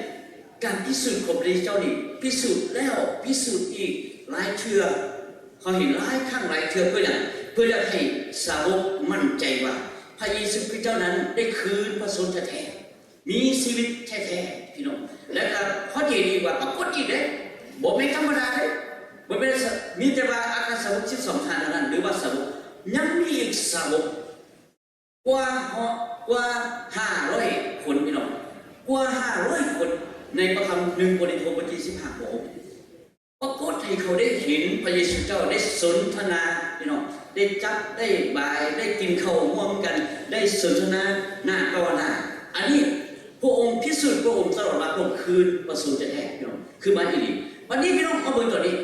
ການພິສູດຂອງພະເຢຊູເຈົ້ານີ້ ພິສູດແລ້ວພິສູດອີກຫຼາຍເທື່ອ. ເຮົາເຫັນຫຼາຍຄັ້ງຫຼາຍເທື່ອ. ເພື່ອຫຍັງ? ເພື່ອຢາກໃຫ້ສາວົກໝັ້ນໃຈວ່າ ພະເຢຊູຄຣິສເຈົ້ານັ້ນໄດ້ຄືນພະຊົນແທ້ໆ. ມີຊີວິດແທ້ໆ ພີ່ນ້ອງ. ແລ້ວກໍເຮົາຈະເຫັນອີກວ່າປາກົດອີກເດ້, ບໍ່ແມ່ນທຳມະດາເດ້, ບໍ່ແມ່ນ ມີແຕ່ວ່າອັກຄະສາວົກສິບສອງທ່ານເທົ່ານັ້ນ ຫຼືວ່າສາວົກ, ຍັງມີອີກສາວົກກວ່າ ກວ່າຫ້າຮ້ອຍຄົນ ພີ່ນ້ອງ, ກວ່າຫ້າຮ້ອຍຄົນ ໃນພະຄຳໜຶ່ງໂກລິນໂທ ບົດທີສິບຫ້າ ຂໍ້ຫົກ. ປາກົດໃຫ້ເຂົາໄດ້ເຫັນພະເຢຊູເຈົ້າ, ໄດ້ສົນທະນາ ພີ່ນ້ອງ, ໄດ້ຈັບ ໄດ້ບາຍ ໄດ້ກິນເຂົ້າຮ່ວມກັນ ໄດ້ສົນທະນາໜ້າຕໍ່ໜ້າ. ອັນນີ້ພະອົງພິສູດພະອົງຕະຫຼອດວ່າພະອົງຄືນພະຊົນແທ້ໆ ພີ່ນ້ອງ, ຄືມາອີ່ຫຼີ. ບັດນີ້ພີ່ນ້ອງມາເບິ່ງຕອນນີ້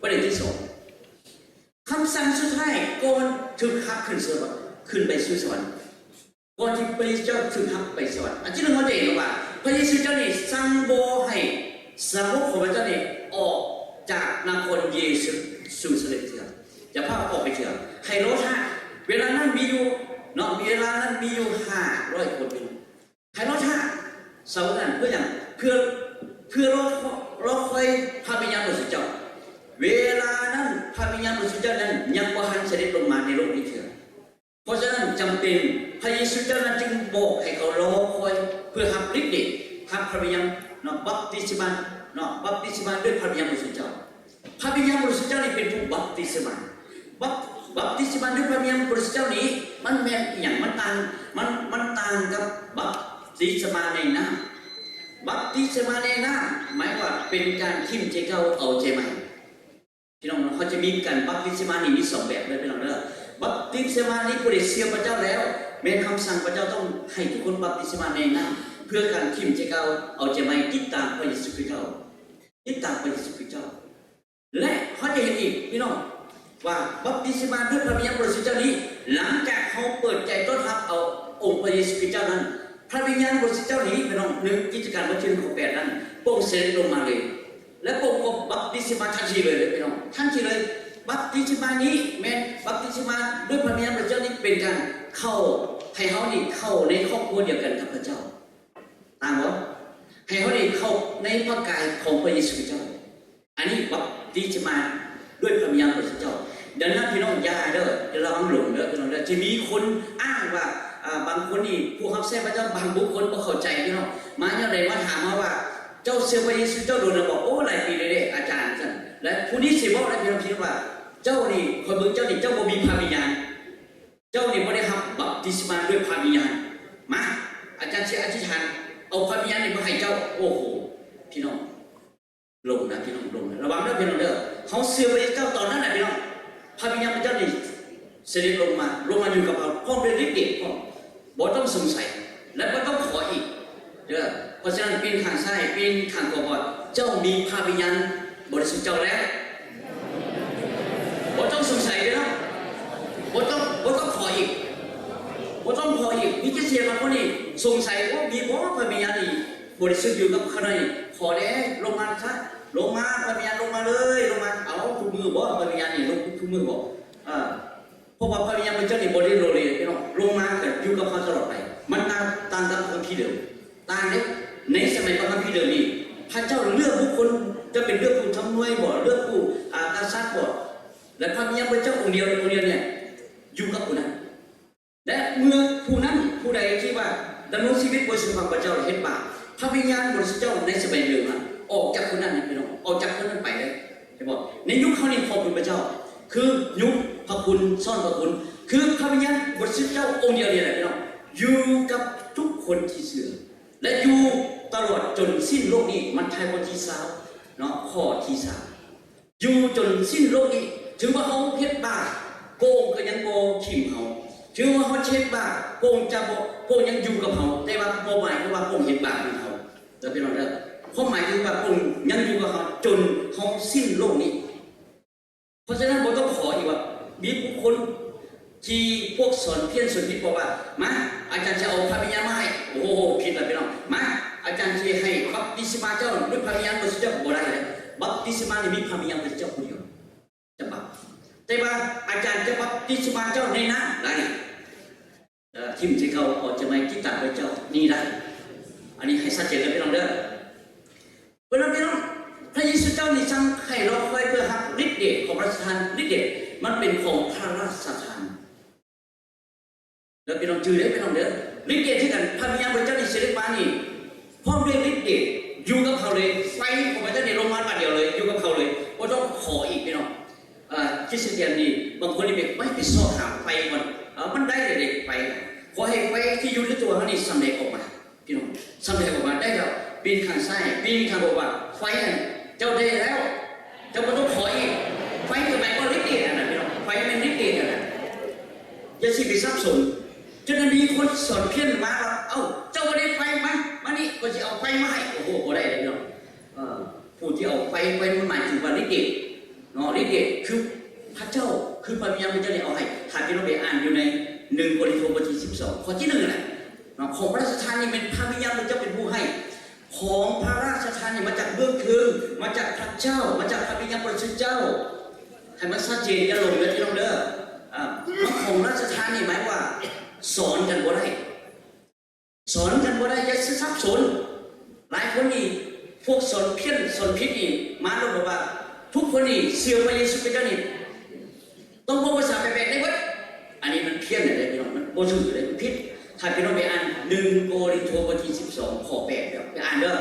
ປະເດັນທີສອງ, ຄຳສັ່ງສຸດທ້າຍກ່ອນຖືກຮັບຂຶ້ນສະຫວັນ, ຂຶ້ນໄປສູ່ສະຫວັນ. ກ່ອນທີ່ພະເຢຊູເຈົ້າຖືກຮັບໄປສະຫວັນ, ອັນທີໜຶ່ງເຮົາຈະເຫັນວ່າ ພະເຢຊູເຈົ້ານີ້ສັ່ງບໍ່ໃຫ້ສາວົກຂອງພະເຈົ້ານີ້ອອກຈາກນະຄອນເຢຊູ ຊູຊາເລັມເທື່ອ, ຢ່າພາອອກໄປເທື່ອ, ໃຫ້ລໍຖ້າ. ເວລານັ້ນມີຢູ່ເນາະ, ເວລານັ້ນມີຢູ່ຫ້າຮ້ອຍຄົນ, ໃຫ້ລໍຖ້າສາວົກນັ້ນ. ເພື່ອຫຍັງ? ເພື່ອ ເພື່ອລໍ ລໍຄອຍພະວິນຍານບໍລິສຸດເຈົ້າ. ເວລານັ້ນພະວິນຍານບໍລິສຸດເຈົ້ານັ້ນຍັງບໍ່ທັນສະເດັດລົງມາໃນໂລກນີ້ເທື່ອ. ເພາະສະນັ້ນ ຈຳເປັນ ພະເຢຊູເຈົ້ານັ້ນຈຶ່ງບອກໃຫ້ເຂົາລໍຄອຍ ເພື່ອຮັບລິດເດດ ຮັບພະວິນຍານເນາະ, ບັບຕິສະມາເນາະ, ບັບຕິສະມາດ້ວຍພະວິນຍານບໍລິສຸດເຈົ້າ. ພະວິນຍານບໍລິສຸດເຈົ້ານີ້ເປັນຜູ້ບັບຕິສະມາ. ບັບ ບັບຕິສະມາດ້ວຍພະວິນຍານບໍລິສຸດເຈົ້ານີ້ ມັນແມ່ນອີ່ຫຍັງ? ມັນຕ່າງ ມັນ ມັນຕ່າງກັບບັບຕິສະມາໃນນ້ຳ. ບັບຕິສະມາໃນນ້ຳ ໝາຍວ່າເປັນການຖິ້ມໃຈເກົ່າ ເອົາໃຈໃໝ່. ພີ່ນ້ອງເນາະ, ເຮົາຈະມີການບັບຕິສະມານີ້ມີສອງແບບເດີ ພີ່ນ້ອງເດີ. ບັບຕິສະມານີ້ຜູ້ໃດເຊື່ອພະເຈົ້າແລ້ວ ແມ່ນຄຳສັ່ງພະເຈົ້າຕ້ອງໃຫ້ທຸກຄົນບັບຕິສະມາໃນນ້ຳ ເພື່ອການຖິ້ມໃຈເກົ່າ ເອົາໃຈໃໝ່ ຕິດຕາມພະເຢຊູຄຣິສເຈົ້າ, ຕິດຕາມພະເຢຊູຄຣິສເຈົ້າ. ແລະ ເຮົາຈະເຫັນອີກ ພີ່ນ້ອງ ວ່າບັບຕິສະມາດ້ວຍພະວິນຍານບໍລິສຸດເຈົ້ານີ້ ຫຼັງຈາກເຮົາເປີດໃຈຕ້ອນຮັບເອົາອົງພະເຢຊູຄຣິສເຈົ້ານັ້ນ, ພະວິນຍານບໍລິສຸດເຈົ້ານີ້ ພີ່ນ້ອງ, ໜຶ່ງກິດຈະການ ບົດທີໜຶ່ງ ຂໍ້ແປດນັ້ນ ພະອົງເສັດລົງມາເລີຍ. ແລະ ພະອົງກໍບັບຕິສະມາທັນທີເລີຍເດີ ພີ່ນ້ອງ, ທັນທີເລີຍ. ບັບຕິສະມານີ້ແມ່ນບັບຕິສະມາດ້ວຍພະວິນຍານບໍລິສຸດນີ້ ເປັນການເຂົ້າ ໃຫ້ເຮົານີ້ເຂົ້າໃນຄອບຄົວດຽວກັນກັບພະເຈົ້າ. ຕ່າງບໍ່? ໃຫ້ເຮົານີ້ເຂົ້າໃນພະກາຍຂອງພະເຢຊູຄຣິສເຈົ້າ. ອັນນີ້ບັບຕິສະມາດ້ວຍພະວິນຍານບໍລິສຸດເຈົ້າ. ດັ່ງນັ້ນ ພີ່ນ້ອງຢ່າເດີ, ລະວັງຫຼົງເດີ ພີ່ນ້ອງເດີ. ຈະມີຄົນອ້າງວ່າ ອາ ບາງຄົນນີ້ ຜູ້ຮັບໃຊ້ພະເຈົ້າບາງບຸກຄົນບໍ່ເຂົ້າໃຈ ພີ່ນ້ອງ, ມາຍາມໃດມາຖາມເຮົາວ່າ ເຈົ້າເຊື່ອພະເຢຊູເຈົ້າດົນແລ້ວບໍ່? ໂອ້ ຫຼາຍປີແລ້ວເດ້ອາຈານ ຊັ້ນ. ແລະ ຜູ້ນີ້ຊິເວົ້າໃນພີ່ນ້ອງ ທີ່ວ່າ ເຈົ້ານີ້ ຂ້ອຍເບິ່ງເຈົ້ານີ້ ເຈົ້າບໍ່ມີພະວິນຍານ, ເຈົ້ານີ້ບໍ່ໄດ້ຮັບບັບຕິສະມາດ້ວຍພະວິນຍານ. ມາ ອາຈານຊິອະທິຖານເອົາພະວິນຍານນີ້ມາໃຫ້ເຈົ້າ. ໂອ້ໂຫ ພີ່ນ້ອງ ລົງນະ ພີ່ນ້ອງ ລົງນະ ລະວັງເດີ ພີ່ນ້ອງເດີ. ເຮົາເຊື່ອພະເຢຊູເຈົ້າຕອນນັ້ນນະ ພີ່ນ້ອງ ພະວິນຍານພະເຈົ້ານີ້ສະເດັດລົງມາ ລົງມາຢູ່ກັບເຮົາ ພ້ອມດ້ວຍລິດເດດພ້ອມ. ບໍ່ຕ້ອງສົງໄສ ແລະ ບໍ່ຕ້ອງຂໍອີກເດີ. ເພາະສະນັ້ນ ປີ້ນຂ້າງຊ້າຍ ປີ້ນຂ້າງຂວາ ເຈົ້າມີພະວິນຍານບໍລິສຸດເຈົ້າແລ້ວ. ບໍ່ຕ້ອງສົງໄສເດີເນາະ ບໍ່ຕ້ອງ ບໍ່ຕ້ອງຂໍອີກ ບໍ່ຕ້ອງຂໍອີກ. ມີຄຣິສຕຽນບາງຄົນນີ້ສົງໄສ ໂອ້ ມີບໍ່ພະວິນຍານນີ້ບໍລິສຸດຢູ່ກັບຂ້ານ້ອຍ? ຂໍແດ່ ລົງມາຊະ ລົງມາ ພະວິນຍານລົງມາເລີຍ ລົງມາ. ເອົາ ທຸກມື້ບໍ່ ພະວິນຍານນີ້ລົງທຸກມື້ບໍ່? ເອີ ເພາະວ່າພະວິນຍານພະເຈົ້ານີ້ບໍ່ໄດ້ໂລເລ ພີ່ນ້ອງ ລົງມາກໍຢູ່ກັບເຮົາຕະຫຼອດໄປ. ມັນຕ່າງ ຕ່າງກັບພະຄຳພີເດີມ ຕ່າງເດ້. ໃນສະໄໝພະຄຳພີເດີມນີ້ ພະເຈົ້າເລືອກບຸກຄົນ ຈະເປັນເລືອກຜູ້ທຳນວຍບໍ ເລືອກຜູ້ ອາ ກະສັດບໍ ແລະ ພະວິນຍານພະເຈົ້າອົງດຽວ ອົງດຽວນີ້ຢູ່ກັບຜູ້ນັ້ນ. ແລະ ເມື່ອຜູ້ນັ້ນຜູ້ໃດທີ່ວ່າດຳລົງຊີວິດບໍ່ເຊື່ອຟັງພະເຈົ້າ ເຮັດບາບ, ພະວິນຍານບໍລິສຸດເຈົ້າໃນສະໄໝເດີມນັ້ນ ອອກຈາກຄົນນັ້ນ ພີ່ນ້ອງ ອອກຈາກຄົນນັ້ນໄປເລີຍ. ເຫັນບໍ່? ໃນຍຸກເຮົານີ້ຂອບຄຸນພະເຈົ້າ ຄືຍຸກພະຄຸນຊ້ອນພະຄຸນ ຄືພະວິນຍານບໍລິສຸດເຈົ້າອົງດຽວນີ້ແຫຼະ ພີ່ນ້ອງ ຢູ່ກັບທຸກຄົນທີ່ເຊື່ອ ແລະ ຢູ່ຕະຫຼອດຈົນສິ້ນໂລກນີ້. ມັດທາຍບົດທີຊາວເນາະ ຂໍ້ທີຊາວ ຢູ່ຈົນສິ້ນໂລກນີ້. ຖືວ່າເຮົາເຮັດບາບ ພະອົງກໍຍັງບໍ່ຖິ້ມເຮົາ. ຖືວ່າເຮົາເຮັດບາບ ພະອົງຈະບໍ່ ພະອົງຍັງຢູ່ກັບເຮົາ ແຕ່ວ່າບໍ່ໝາຍຄວາມວ່າພະອົງເຮັດບາບນຳເຮົາເດີ ພີ່ນ້ອງເດີ. ຄວາມໝາຍຄືວ່າພະອົງຍັງຢູ່ກັບເຮົາຈົນເຮົາສິ້ນໂລກນີ້. ເພາະສະນັ້ນບໍ່ຕ້ອງຂໍອີກວ່າ ມີບຸກຄົນທີ່ພວກສອນພຽນສອນຜິດບອກວ່າ ມາ ອາຈານຈະເອົາພະວິນຍານມາໃຫ້. ໂອ້ໂຫ ຜິດລະພີ່ນ້ອງ. ມາ ອາຈານຊິໃຫ້ບັບຕິສະມາເຈົ້າດ້ວຍພະວິນຍານບໍລິສຸດເຈົ້າ. ບໍ່ໄດ້ເລີຍ. ບັບຕິສະມານີ້ມີພະວິນຍານບໍລິສຸດເຈົ້າຜູ້ດຽວ ຈະບັບ ແຕ່ວ່າອາຈານຈະບັບຕິສະມາເຈົ້າໃນນ້ຳໄດ້. ເອີ ຖິ້ມທີ່ເກົ່າ ເອົາໃຈໃໝ່ ຕິດຕາມພະເຈົ້ານີ້ໄດ້. ອັນນີ້ໃຫ້ຊັດເຈນເດີ ພີ່ນ້ອງເດີ. ເພາະນັ້ນ ພີ່ນ້ອງ ພະເຢຊູເຈົ້ານີ້ສັ່ງໃຫ້ລໍຄອຍເພື່ອຮັບລິດເດດຂອງພະລາຊະທານ. ລິດເດດມັນເປັນຂອງພະລາຊະທານເດີ ພີ່ນ້ອງຈື່ເດີ ພີ່ນ້ອງເດີ. ລິດເດດຄືກັນ ພະວິນຍານພະເຈົ້ານີ້ສະເດັດມານີ້ ພ້ອມດ້ວຍລິດເດດ ຢູ່ກັບເຮົາເລີຍ. ໄຟຂອງພະເຈົ້ານີ້ລົງມາບາດດຽວເລີຍ ຢູ່ກັບເຮົາເລີຍ ບໍ່ຕ້ອງຂໍອີກ ພີ່ນ້ອງ. ເອີ ຄຣິສຕຽນນີ້ ບາງຄົນນີ້ໄປ ໄປ ໄປຊອກຫາໄຟກ່ອນ. ເອີ ມັນໄດ້ເດ ໄຟ. ຂໍໃຫ້ໄຟທີ່ຢູ່ໃນຕົວເຮົານີ້ສຳແດງອອກມາ ພີ່ນ້ອງ. ສຳແດງອອກມາໄດ້ແລ້ວ ປີ້ນຂ້າງຊ້າຍ ປີ້ນຂ້າງຂວາ ໄຟນັ້ນ ເຈົ້າໄດ້ແລ້ວ ເຈົ້າບໍ່ຕ້ອງຂໍອີກ. ໄຟກໍໝາຍວ່າລິດເດດຫັ້ນນະ ພີ່ນ້ອງ. ໄຟແມ່ນລິດເດດຫັ້ນນະ. ຢ່າຊິໄປສັບສົນ. ຈົນມີຄົນສອນພຽນມາວ່າ ເອົ້າ ເຈົ້າບໍ່ໄດ້ໄຟ ມາ ມານີ້ ຂ້ອຍຊິເອົາໄຟມາໃຫ້. ໂອ້ໂຫ ບໍ່ໄດ້ເລີຍ ພີ່ນ້ອງ. ເອີ ຜູ້ທີ່ເອົາໄຟໄປ ມັນໝາຍເຖິງວ່າລິດເດດເນາະ. ລິດເດດຄືພະເຈົ້າ ຄືພະວິນຍານພະເຈົ້າໄດ້ເອົາໃຫ້. ຖ້າພີ່ນ້ອງໄປອ່ານຢູ່ໃນໜຶ່ງໂກລິນໂທ ບົດທີສິບສອງ ຂໍ້ທີໜຶ່ງຫັ້ນແຫຼະເນາະ ຂອງພະລາຊະທານນີ້ແມ່ນພະວິນຍານພະເຈົ້າເປັນຜູ້ໃຫ້. ຂອງພະລາຊະທານນີ້ມາຈາກເບື້ອງເທິງ ມາຈາກພະເຈົ້າ ມາຈາກພະວິນຍານບໍລິສຸດເຈົ້າ. ໃຫ້ມັນຊັດເຈນ ຢ່າຫຼົງເດີ ພີ່ນ້ອງເດີ. ອາ ຂອງລາຊະທານນີ້ໝາຍວ່າສອນກັນບໍ່ໄດ້. ສອນກັນບໍ່ໄດ້ ຢ່າຊິສັບສົນ. ຫຼາຍຄົນນີ້ ພວກສອນພຽນສອນຜິດນີ້ ມາແລ້ວບອກວ່າ ທຸກຄົນນີ້ເຊື່ອພະເຢຊູຄຣິດເຈົ້ານີ້ ຕ້ອງເວົ້າພາສາແປກໆໄດ້ເບິດ. ອັນນີ້ມັນພຽນເລີຍພີ່ນ້ອງ ມັນບໍ່ຖືກເລີຍ ມັນຜິດ. ຖ້າພີ່ນ້ອງໄປອ່ານໜຶ່ງໂກລິນໂທ ບົດທີສິບສອງ ຂໍ້ແປດ ໄປອ່ານເດີ.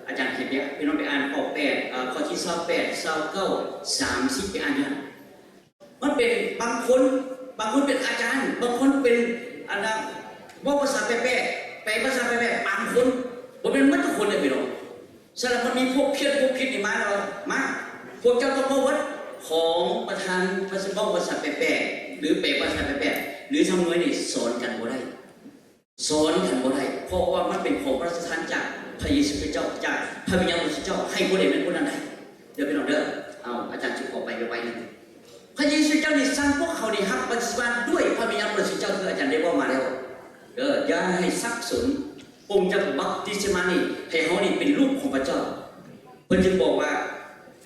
ອາຈານຂຽນໃຫ້ພີ່ນ້ອງໄປອ່ານຂໍ້ແປດ ເອີ ຂໍ້ທີຊາວແປດ ຊາວເກົ້າ ສາມສິບ ໄປອ່ານເດີ. ມັນເປັນບາງຄົນ ບາງຄົນເປັນອາຈານ ບາງຄົນເປັນ ອັນນ່າ ເວົ້າພາສາແປກໆ ແປພາສາແປກໆ ບາງຄົນ ບໍ່ແມ່ນໝົດທຸກຄົນເດ້ພີ່ນ້ອງ. ສະນັ້ນມັນມີພວກພຽນພວກຜິດນີ້ມາແລ້ວ ມາ ພວກເຈົ້າຕ້ອງເວົ້າເບິດ. ຂອງປະທານພາສາ ເວົ້າພາສາແປກໆ ຫຼື ແປພາສາແປກໆ ຫຼື ທຳນວຍນີ້ ສອນກັນບໍ່ໄດ້. ສອນກັນບໍ່ໄດ້ ເພາະວ່າມັນເປັນຂອງພະລາຊະທານຈາກພະເຢຊູຄຣິດເຈົ້າ ຈາກພະວິນຍານບໍລິສຸດເຈົ້າ ໃຫ້ຜູ້ໃດແມ່ນຜູ້ນັ້ນໄດ້ ເດີພີ່ນ້ອງເດີ. ເອົາ ອາຈານຊິຂໍໄປໄວໆໜຶ່ງ. ພະເຢຊູເຈົ້ານີ້ສັ່ງພວກເຂົານີ້ຮັບບັບຕິສະມາດ້ວຍພະວິນຍານບໍລິສຸດເຈົ້າ ຄືອາຈານໄດ້ເວົ້າມາແລ້ວເດີ. ຢ່າໃຫ້ສັບສົນ. ພະອົງຈະບັບຕິສະມານີ້ໃຫ້ເຮົານີ້ເປັນລູກຂອງພະເຈົ້າ. ເພິ່ນຈຶ່ງບອກວ່າ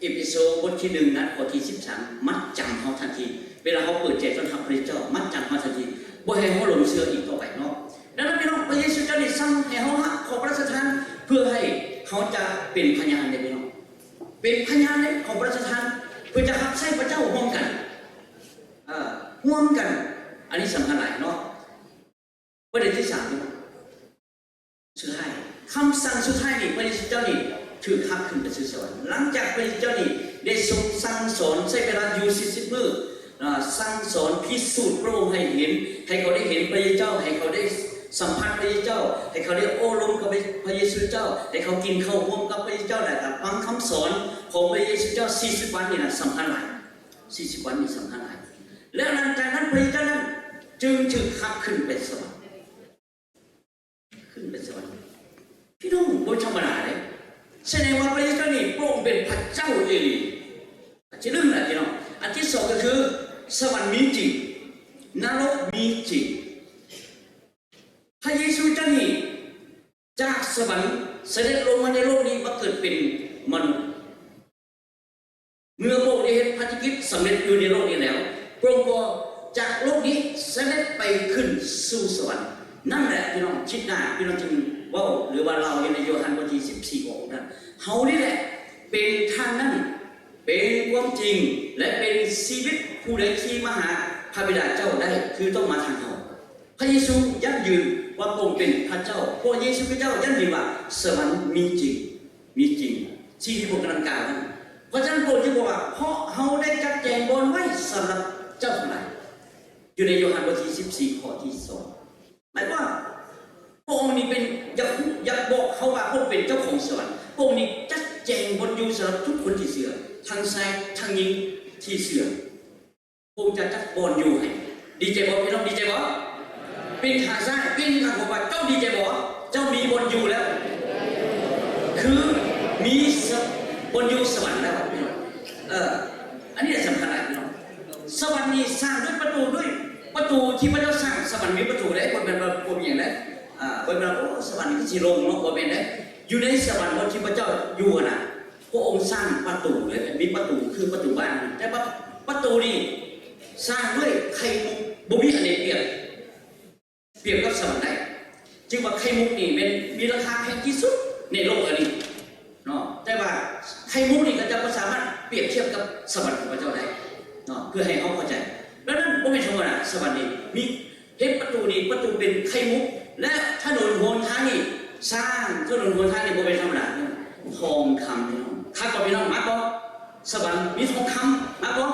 ເອເຟໂຊບົດທີໜຶ່ງນະ ຂໍ້ທີສິບສາມ ມັດຈຳເຮົາທັນທີ. ເວລາເຮົາເປີດໃຈຕ້ອນຮັບພະເຈົ້າ ມັດຈຳເຮົາທັນທີ ບໍ່ໃຫ້ເຮົາຫຼົງເຊື່ອອີກຕໍ່ໄປເນາະ. ດັ່ງນັ້ນພີ່ນ້ອງ ພະເຢຊູເຈົ້າໄດ້ສັ່ງໃຫ້ເຮົາຮັບຂອງພະລາຊະທານ ເພື່ອໃຫ້ເຮົາຈະເປັນພະຍານເດ້ພີ່ນ້ອງ ເປັນພະຍານເດ້ຂອງພະລາຊະທານ ເພື່ອຈະຮັບໃຊ້ພະເຈົ້າຮ່ວມກັນ ເອີ ຮ່ວມກັນ. ອັນນີ້ສຳຄັນຫຼາຍເນາະ. ປະເດັນທີສາມ ສຸດທ້າຍ ຄຳສັ່ງສຸດທ້າຍນີ້ ພະເຢຊູເຈົ້ານີ້ຖືກຮັບຂຶ້ນໄປສູ່ສະຫວັນ. ຫຼັງຈາກພະເຢຊູເຈົ້ານີ້ໄດ້ຊົງສັ່ງສອນ ໃຊ້ເວລາຢູ່ສີ່ສິບມື້ ອາ ສັ່ງສອນພິສູດພະອົງໃຫ້ເຫັນ ໃຫ້ເຂົາໄດ້ເຫັນພະເຢຊູເຈົ້າ ໃຫ້ເຂົາໄດ້ ສຳພັດພະເຢຊູເຈົ້າ, ໃຫ້ເຂົາໄດ້ໂອ້ລົມກັບພະເຢຊູເຈົ້າ, ໃຫ້ເຂົາກິນເຂົ້າຮ່ວມກັບພະເຢຊູເຈົ້າ ແລະກໍຟັງຄຳສອນຂອງພະເຢຊູເຈົ້າສີ່ສິບວັນນີ້ນະ ສຳຄັນຫຼາຍ. ສີ່ສິບວັນນີ້ສຳຄັນຫຼາຍ. ແລ້ວຫຼັງຈາກນັ້ນພະເຢຊູເຈົ້ານັ້ນຈຶ່ງຖືກຮັບຂຶ້ນໄປສະຫວັນ. ຂຶ້ນໄປສະຫວັນ. ພີ່ນ້ອງ ບໍ່ທຳມະດາເດ້. ສະແດງວ່າພະເຢຊູນີ້ພະອົງເປັນພະເຈົ້າອີ່ຫຼີ. ອັນທີໜຶ່ງນະພີ່ນ້ອງ. ອັນທີສອງກໍຄື ສະຫວັນມີຈິງ, ນະລົກມີຈິງ. ພະເຢຊູເຈົ້ານີ້ຈາກສະຫວັນສະເດັດລົງມາໃນໂລກນີ້ມາເກີດເປັນມະນຸດ. ເມື່ອພະອົງໄດ້ເຮັດພາລະກິດສຳເລັດຢູ່ໃນໂລກນີ້ແລ້ວ, ພະອົງກໍຈາກໂລກນີ້ສະເດັດໄປຂຶ້ນສູ່ສະຫວັນ. ນັ້ນແຫຼະພີ່ນ້ອງ, ທິດໜ້າພີ່ນ້ອງຈຶ່ງເວົ້າ ຫຼືວ່າເລົ່າຢູ່ໃນໂຍຮັນບົດທີສິບສີ່ ຂອງອົງທ່ານ. ເຮົານີ້ແຫຼະເປັນທາງນັ້ນ, ເປັນຄວາມຈິງ ແລະ ເປັນຊີວິດ. ຜູ້ໃດທີ່ມາຫາພະບິດາເຈົ້າໄດ້ ຄືຕ້ອງມາທາງເຮົາ. ພະເຢຊູຢັ້ງຢືນວ່າພະອົງເປັນພະເຈົ້າ. ພະເຢຊູຄຣິດເຈົ້າຢັ້ງຢືນວ່າສະຫວັນມີຈິງ, ມີຈິງ. ສິ່ງທີ່ພວກກຳລັງກ່າວນັ້ນ. ເພາະສະນັ້ນພະອົງຈຶ່ງບອກວ່າ ເພາະເຮົາໄດ້ຈັດແຈງບ່ອນໄວ້ສຳລັບເຈົ້າທັງຫຼາຍ. ຢູ່ໃນໂຍຮັນບົດທີສິບສີ່ ຂໍ້ທີສອງ. ໝາຍຄວາມວ່າ ພະອົງນີ້ເປັນ ຢາກ ຢາກບອກເຮົາວ່າພະອົງເປັນເຈົ້າຂອງສະຫວັນ. ພະອົງນີ້ຈັດແຈງບ່ອນຢູ່ສຳລັບທຸກຄົນທີ່ເຊື່ອ, ທັງຊາຍທັງຍິງທີ່ເຊື່ອ. ພະອົງຈະຈັດບ່ອນຢູ່ໃຫ້. ດີໃຈບໍ່ພີ່ນ້ອງ? ດີໃຈບໍ່? ປີນຂ້າງຊ້າງ, ປີນຂ້າງຂວາ. ເຈົ້າດີໃຈບໍ່? ເຈົ້າມີບ່ອນຢູ່ແລ້ວ. ຄືມີສະ ບ່ອນຢູ່ສະຫວັນແລ້ວພີ່ນ້ອງ. ເອີ ອັນນີ້ສຳຄັນຫຼາຍພີ່ນ້ອງ. ສະຫວັນນີ້ສ້າງດ້ວຍປະຕູ, ດ້ວຍປະຕູທີ່ພະເຈົ້າສ້າງ. ສະຫວັນມີປະຕູເດ້, ບໍ່ແມ່ນວ່າບໍ່ມີຫຍັງເດ້. ອ່າ ບໍ່ແມ່ນວ່າ ໂອ້ ສະຫວັນນີ້ຄືຊິໂລ່ງເນາະ, ບໍ່ແມ່ນເດ້. ຢູ່ໃນສະຫວັນບ່ອນທີ່ພະເຈົ້າຢູ່ຫັ້ນນະ, ພະອົງສ້າງປະຕູເລີຍ, ມີປະຕູຄືປະຕູບ້ານ. ແຕ່ວ່າປະຕູນີ້ສ້າງດ້ວຍໄຂ່ມຸກ, ບໍ່ມີອັນໃດປຽບ ປຽບກັບສະຫວັນໄດ້. ຈຶ່ງວ່າໄຂ່ມຸກນີ້ແມ່ນມີລາຄາແພງທີ່ສຸດໃນໂລກອັນນີ້ເນາະ. ແຕ່ວ່າໄຂ່ມຸກນີ້ເຂົາເຈົ້າບໍ່ສາມາດປຽບທຽບກັບສະຫວັນຂອງພະເຈົ້າໄດ້ເນາະ, ເພື່ອໃຫ້ເຮົາເຂົ້າໃຈ. ດັ່ງນັ້ນບໍ່ແມ່ນທຳມະດາ, ສະຫວັນນີ້ມີ ເຮັດປະຕູນີ້ ປະຕູເປັນໄຂ່ມຸກ ແລະ ຖະໜົນຫົນທາງນີ້ ສ້າງຖະໜົນຫົນທາງນີ້ບໍ່ແມ່ນທຳມະດາ, ທອງຄຳພີ່ນ້ອງ. ຄັກບໍ່ພີ່ນ້ອງ? ມັກບໍ່? ສະຫວັນມີທອງຄຳ, ມັກບໍ່?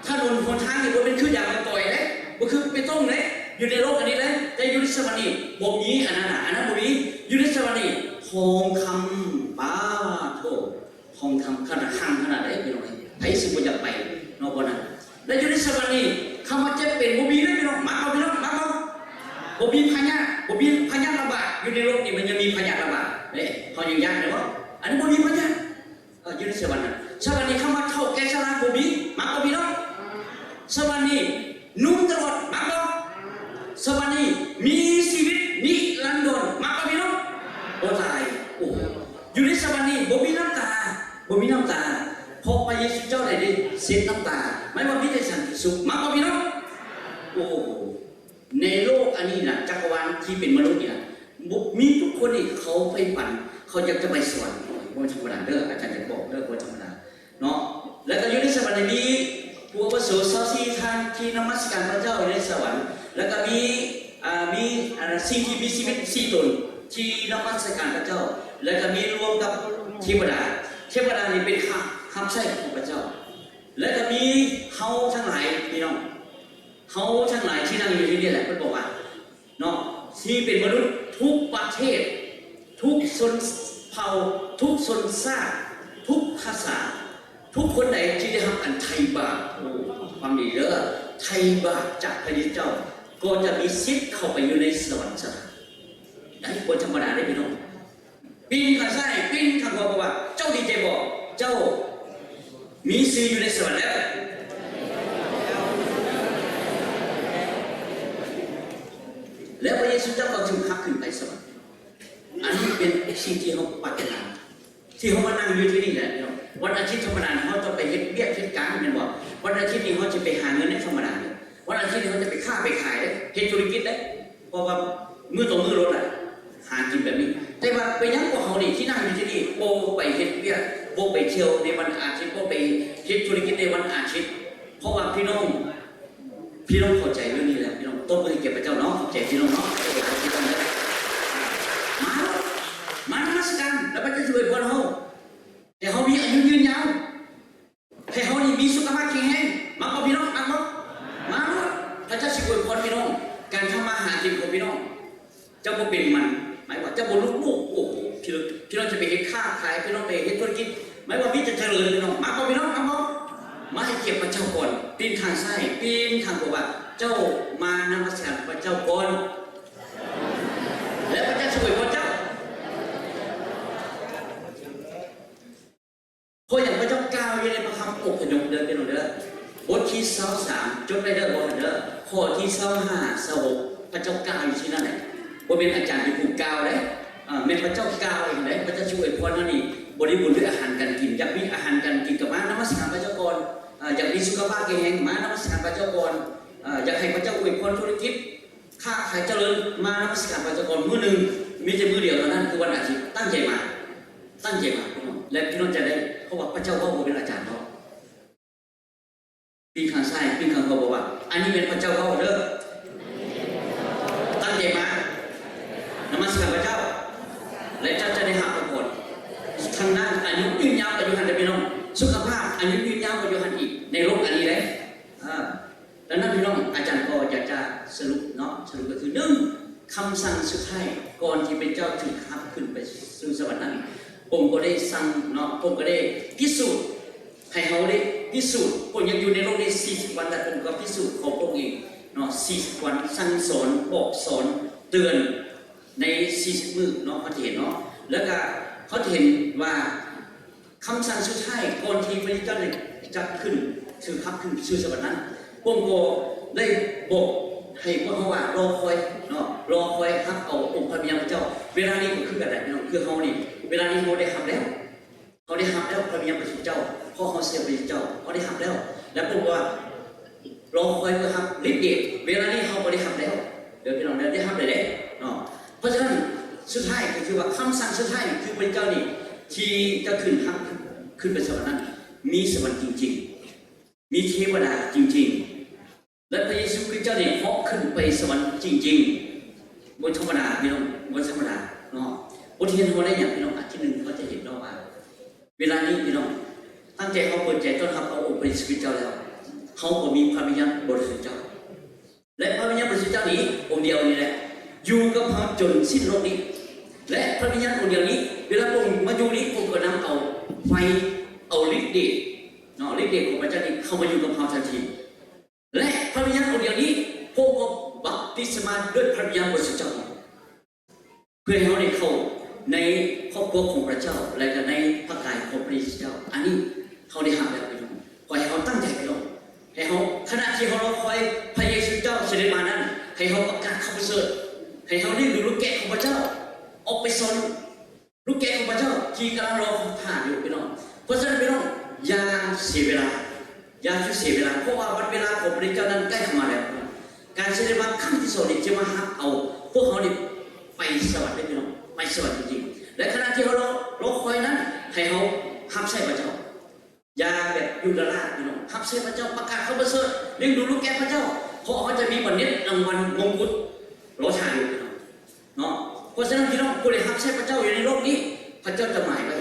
ຖະໜົນຫົນທາງນີ້ບໍ່ແມ່ນຄືຢາງມະຕອຍເດ້, ບໍ່ຄືເປຕົງເດ້, ຢູ່ໃນໂລກອັນນີ້ເດ້, ແຕ່ຢູ່ໃນສະຫວັນນີ້ບໍ່ມີອັນນັ້ນນະ, ອັນນັ້ນບໍ່ມີ. ຢູ່ໃນສະຫວັນນີ້ທອງຄຳ, ປາໂທ. ທອງຄຳຂະໜາດ ຄັງຂະໜາດໃດພີ່ນ້ອງເອີຍ, ໃຜຊິບໍ່ຢາກໄປເນາະ ບ່ອນນັ້ນ. ແລະ ຢູ່ໃນສະຫວັນນີ້ ຄຳວ່າເຈັບເປັນບໍ່ມີເດ້ພີ່ນ້ອງ. ມັກບໍ່ພີ່ນ້ອງ? ມັກບໍ່? ບໍ່ມີພະຍາດ, ບໍ່ມີພະຍາດລະບາດ. ຢູ່ໃນໂລກນີ້ມັນຍັງມີພະຍາດລະບາດເດ້, ເຮົາຍັງຢ້ານເດ້ບໍ່? ອັນນີ້ບໍ່ມີພະຍາດ. ເອີ ຢູ່ໃນສະຫວັນນັ້ນ, ສະຫວັນນີ້ຄຳວ່າເຖົ້າແກ່ຊະລາບໍ່ມີ. ມັກບໍ່ພີ່ນ້ອງ? ສະຫວັນນີ້ນຸ່ມຕະຫຼອດ. ມັກບໍ່? ສະຫວັນນີ້ມີຊີວິດນິລັນດອນ. ມັກບໍ່ພີ່ນ້ອງ? ບໍ່ຕາຍ. ໂອ້ ຢູ່ໃນສະຫວັນນີ້ບໍ່ມີນ້ຳຕາ, ບໍ່ມີນ້ຳຕາ, ເພາະພະເຢຊູເຈົ້າໄດ້ ໄດ້ເຊັດນ້ຳຕາ. ໝາຍວ່າມີແຕ່ສັນຕິສຸກ. ມັກບໍ່ພີ່ນ້ອງ? ໂອ້ ໃນໂລກອັນນີ້ນະ, ຈັກກະວານທີ່ເປັນມະນຸດນີ້ນະ, ບໍ່ ມີທຸກຄົນນີ້ເຂົາໃຝ່ຝັນ, ເຂົາຢາກຈະໄປສະຫວັນ. ບໍ່ທຳມະດາເດີ, ອາຈານຢາກບອກເດີ, ບໍ່ທຳມະດາ. ເນາະ ແລ້ວກໍຢູ່ໃນສະຫວັນນີ້ມີຜູ້ອາວຸໂສຊາວສີ່ທ່ານທີ່ນະມັດສະການພະເຈົ້າຢູ່ໃນສະຫວັນ, ແລ້ວກໍມີ ອ່າ ມີ ອ່າ ສິ່ງທີ່ມີຊີວິດສີ່ຕົນທີ່ນະມັດສະການພະເຈົ້າ, ແລ້ວກໍມີລວມກັບເທວະດາ, ເທວະດານີ້ເປັນຂ້າຮັບໃຊ້ຂອງພະເຈົ້າ, ແລ້ວກໍມີເຮົາທັງຫຼາຍ ພີ່ນ້ອງ, ເຮົາທັງຫຼາຍທີ່ນັ່ງຢູ່ທີ່ນີ້ແຫຼະ, ເພິ່ນບອກວ່າ ເນາະ ທີ່ເປັນມະນຸດທຸກປະເທດ, ທຸກຊົນເຜົ່າ, ທຸກຊົນຊາດ, ທຸກພາສາ, ທຸກຄົນໃດທີ່ໄດ້ຮັບການໄຖ່ບາບ, ໂອ້ ຟັງດີເດີ, ໄຖ່ບາບຈາກພະເຢຊູເຈົ້າ ກໍຈະມີສິດເຂົ້າໄປຢູ່ໃນສະຫວັນສະຖານໄດ້. ບໍ່ທຳມະດາເດ້ ພີ່ນ້ອງ. ປີ້ນຂ້າງຊ້າຍ, ປີ້ນຂ້າງຂວາ, ບອກວ່າ ເຈົ້າດີໃຈບໍ່? ເຈົ້າມີຊື່ຢູ່ໃນສະຫວັນແລ້ວ. ແລ້ວພະເຢຊູເຈົ້າກໍຖືກຮັບຂຶ້ນໄປສະຫວັນ. ອັນນີ້ເປັນສິ່ງທີ່ເຮົາປາດຖະໜາ, ທີ່ເຮົາມານັ່ງຢູ່ທີ່ນີ້ແຫຼະ. ວັນອາທິດທຳມະດາເຮົາຈະໄປເຮັດວຽກເຮັດການແມ່ນບໍ່? ວັນອາທິດນີ້ເຮົາຈະໄປຫາເງິນໄດ້ທຳມະດາເດ້. ວັນອາທິດນີ້ເຮົາຈະໄປຄ້າໄປຂາຍເດ້, ເຮັດທຸລະກິດເດ້. ເພາະວ່າມື້ຕໍ່ມື້ໂລດລະ ຫາກິນແບບນີ້. ແຕ່ວ່າເປັນຫຍັງພວກເຮົານີ້ທີ່ນັ່ງຢູ່ທີ່ນີ້ ບໍ່ໄປເຮັດວຽກ, ບໍ່ໄປທ່ຽວໃນວັນອາທິດ, ບໍ່ໄປເຮັດທຸລະກິດໃນວັນອາທິດ? ເພາະວ່າພີ່ນ້ອງ, ພີ່ນ້ອງເຂົ້າໃຈເລື່ອງນີ້ແລ້ວ, ພີ່ນ້ອງຕົບມືໃຫ້ແກ່ພະເຈົ້າເນາະ. ຂອບໃຈພີ່ນ້ອງເນາະ, ມາໂລດ, ມານະມັດສະການ ແລ້ວພະເຈົ້າຊິອວຍພອນເຮົາ, ໃຫ້ເຮົາມີອາຍຸຍືນຍາວ. ໃຫ້ເຮົານີ້ມີສຸຂະພາບແຂງແຮງ. ມັກບໍ່ພີ່ນ້ອງ? ມັກບໍ່? ມາໂລດ, ພະເຈົ້າຊິອວຍພອນພີ່ນ້ອງ, ການທຳມາຫາກິນຂອງພີ່ນ້ອງ. ໄປເຮັດຄ້າຂາຍ ພີ່ນ້ອງໄປເຮັດທຸລະກິດ ໝາຍວ່າມີແຕ່ຈະເລີນ ພີ່ນ້ອງ ມັກບໍ່ ພີ່ນ້ອງ ມັກບໍ່? ມາໃຫ້ກຽດພະເຈົ້າກ່ອນ ປີນຂ້າງຊ້າຍ ປີນຂ້າງຂວາ ວ່າເຈົ້າມານະມັດສະການພະເຈົ້າກ່ອນ ແລ້ວພະເຈົ້າຊິອວຍພອນເຈົ້າ. ເພາະຫຍັງ? ພະເຈົ້າກ່າວຢູ່ໃນພະຄຳອົບພະຍົບເດີ ພີ່ນ້ອງເດີ ບົດທີຊາວສາມ ຈົດໄວ້ເດີ ບໍ່ຫັ້ນເດີ ຂໍ້ທີຊາວຫ້າ ຊາວຫົກ ພະເຈົ້າກ່າວຢູ່ທີ່ນັ້ນແຫຼະ ບໍ່ແມ່ນອາຈານເປັນຜູ້ກ່າວເດ້ ເອີ ແມ່ນພະເຈົ້າກ່າວເອງເດ້ ພະເຈົ້າຊິອວຍພອນເຮົານີ້ບໍລິບູນດ້ວຍອາຫານການກິນ ຢາກມີອາຫານການກິນກໍມານະມັດສະການພະເຈົ້າກ່ອນ ເອີ ຢາກມີສຸຂະພາບແຂງແຮງ ມານະມັດສະການພະເຈົ້າກ່ອນ ເອີ ຢາກໃຫ້ພະເຈົ້າອວຍພອນທຸລະກິດ ຄ້າຂາຍຈະເລີນ ມານະມັດສະການພະເຈົ້າກ່ອນ ມື້ໜຶ່ງມີແຕ່ມື້ດຽວເທົ່ານັ້ນ ຄືວັນອາທິດ ຕັ້ງໃຈມາ ຕັ້ງໃຈມາ ພີ່ນ້ອງ ແລະ ພີ່ນ້ອງຈະໄດ້ ເພາະວ່າພະເຈົ້າເວົ້າ ບໍ່ແມ່ນອາຈານເວົ້າ ປີນຂ້າງຊ້າຍ ປີນຂ້າງຂວາ ບອກວ່າ ອັນນີ້ແມ່ນພະເຈົ້າເວົ້າເດີ ຕັ້ງໃຈມາ ນະມັດສະການພະເຈົ້າ ແລະ ເຈົ້າຈະໄດ້ຮັບພະພອນ ທາງດ້ານອາຍຸຍືນຍາວກໍຢູ່ຫັ້ນເດີ ພີ່ນ້ອງ ສຸຂະພາບ ອາຍຸຍືນຍາວກໍຢູ່ຫັ້ນອີກ ໃນໂລກອັນນີ້ເດ້ ອາ ດັ່ງນັ້ນ ພີ່ນ້ອງ ອາຈານກໍຢາກຈະສະຫຼຸບເນາະ ສະຫຼຸບກໍຄື ໜຶ່ງ ຄຳສັ່ງສຸດທ້າຍ ກ່ອນທີ່ພະເຈົ້າຈະຖືກຮັບຂຶ້ນໄປສູ່ສະຫວັນນັ້ນ ພະອົງກໍໄດ້ສັ່ງເນາະ ພະອົງກໍໄດ້ພິສູດໃຫ້ເຮົາໄດ້ພິສູດ ພະອົງຍັງຢູ່ໃນໂລກນີ້ສີ່ສິບວັນ ແລະ ພະອົງກໍພິສູດຂອງພະອົງເອງເນາະ ສີ່ສິບວັນ ສັ່ງສອນ ບອກສອນ ເຕືອນ ໃນສີ່ສິບມື້ເນາະ ເຮົາຈະເຫັນເນາະ ແລ້ວກະເຮົາຈະເຫັນວ່າ ຄຳສັ່ງສຸດທ້າຍກ່ອນທີ່ພະເຢຊູຈະໄດ້ຈັບຂຶ້ນ ຖືກຮັບຂຶ້ນສູ່ສະຫວັນນັ້ນ ພະອົງກໍໄດ້ບອກໃຫ້ພວກເຮົາວ່າ ລໍຄອຍເນາະ ລໍຄອຍຮັບເອົາອົງພະວິນຍານພະເຈົ້າ. ເວລານີ້ກໍຄືກັນແຫຼະ ພີ່ນ້ອງ ຄືເຮົານີ້ ເວລານີ້ເຮົາໄດ້ຮັບແລ້ວ ເຮົາໄດ້ຮັບແລ້ວພະວິນຍານບໍລິສຸດເຈົ້າ ເພາະເຮົາເຊື່ອພະເຢຊູເຈົ້າ ເຮົາໄດ້ຮັບແລ້ວ ແລະ ພະອົງວ່າ ລໍຄອຍເພື່ອຮັບລິດເດດ ເວລານີ້ເຮົາກໍໄດ້ຮັບແລ້ວເດີ ພີ່ນ້ອງເດີ ໄດ້ຮັບແລ້ວເດ້ເນາະ. ເພາະສະນັ້ນ ສຸດທ້າຍກໍຄືວ່າ ຄຳສັ່ງສຸດທ້າຍຄືພະເຈົ້ານີ້ ທີ່ຈະຂຶ້ນຮັບ ຂຶ້ນໄປສະຫວັນນັ້ນ ມີສະຫວັນຈິງໆ ມີເທວະດາຈິງໆ ແລະ ພະເຢຊູຄຣິດເຈົ້ານີ້ເຫາະຂຶ້ນໄປສະຫວັນຈິງໆ ບໍ່ທຳມະດາ ພີ່ນ້ອງ ບໍ່ທຳມະດາເນາະ. ບົດຮຽນເຮົາໄດ້ຫຍັງ ພີ່ນ້ອງ? ອັນທີໜຶ່ງ ເຮົາຈະເຫັນເນາະວ່າ ເວລານີ້ ພີ່ນ້ອງ ຕັ້ງແຕ່ເຮົາເປີດໃຈຕ້ອນຮັບເອົາອົງພະເຢຊູຄຣິດເຈົ້າແລ້ວ ເຮົາກໍມີພະວິນຍານບໍລິສຸດເຈົ້າ ແລະ ພະວິນຍານບໍລິສຸດເຈົ້ານີ້ອົງດຽວນີ້ແຫຼະ ຢູ່ກັບເຮົາຈົນສິ້ນໂລກນີ້ ແລະ ພະວິນຍານອົງດຽວນີ້ ເວລາພະອົງມາຢູ່ນີ້ ພະອົງກໍນຳເອົາໄຟ ເອົາລິດເດດເນາະ ລິດເດດຂອງພະເຈົ້ານີ້ເຂົ້າມາຢູ່ກັບເຮົາທັນທີ ແລະ ພະວິນຍານອົງດຽວນີ້ ພະອົງກໍບັບຕິສະມາດ້ວຍພະວິນຍານບໍລິສຸດເຈົ້າ ເພື່ອໃຫ້ເຮົາໄດ້ເຂົ້າໃນຄອບຄົວຂອງພະເຈົ້າ ແລະ ກໍໃນພະກາຍຂອງພະເຢຊູເຈົ້າ. ອັນນີ້ເຮົາໄດ້ຮັບແລ້ວ ພີ່ນ້ອງ. ຂໍໃຫ້ເຮົາຕັ້ງໃຈ ພີ່ນ້ອງ. ໃຫ້ເຮົາ ຂະນະທີ່ເຮົາລໍຄອຍພະເຢຊູເຈົ້າສະເດັດມານັ້ນ, ໃຫ້ເຮົາປະກາດຂ່າວປະເສີດ. ໃຫ້ເຮົາລ້ຽງດູລູກແກະຂອງພະເຈົ້າ. ອອກໄປສອນລູກແກະຂອງພະເຈົ້າທີ່ກຳລັງລໍຖ້າຢູ່ ພີ່ນ້ອງ. ເພາະສະນັ້ນ ພີ່ນ້ອງ, ຢ່າເສຍເວລາ. ຢ່າສູ່ເສຍເວລາ, ເພາະວ່າວັນເວລາຂອງພະເຢຊູເຈົ້ານັ້ນໃກ້ເຂົ້າມາແລ້ວ. ການສະເດັດມາຄັ້ງທີສອອງນີ້ ຈະມາຮັບເອົາພວກເຮົານີ້ໄປສະຫວັນເດ້ ພີ່ນ້ອງ, ໄປສະຫວັນຈິງໆ. ແລະ ຂະນະທີ່ເຮົາລໍ ລໍຄອຍນັ້ນ, ໃຫ້ເຮົາຮັບໃຊ້ພະເຈົ້າ. ຢ່າແບບຢູ່ລ້າໆ, ພີ່ນ້ອງ. ຮັບໃຊ້ພະເຈົ້າ, ປະກາດຂ່າວປະເສີດ, ລ້ຽງດູລູກແກະພະເຈົ້າ, ເພາະເຮົາຈະມີບັນເນັດລາງວັນມົງກຸດລໍຖ້າຢູ່, ພີ່ນ້ອງ. ເນາະ. ເພາະສະນັ້ນ ພີ່ນ້ອງ, ຜູ້ໃດຮັບໃຊ້ພະເຈົ້າຢູ່ໃນໂລກນີ້, ພະເຈົ້າຈະໝາຍໄວ້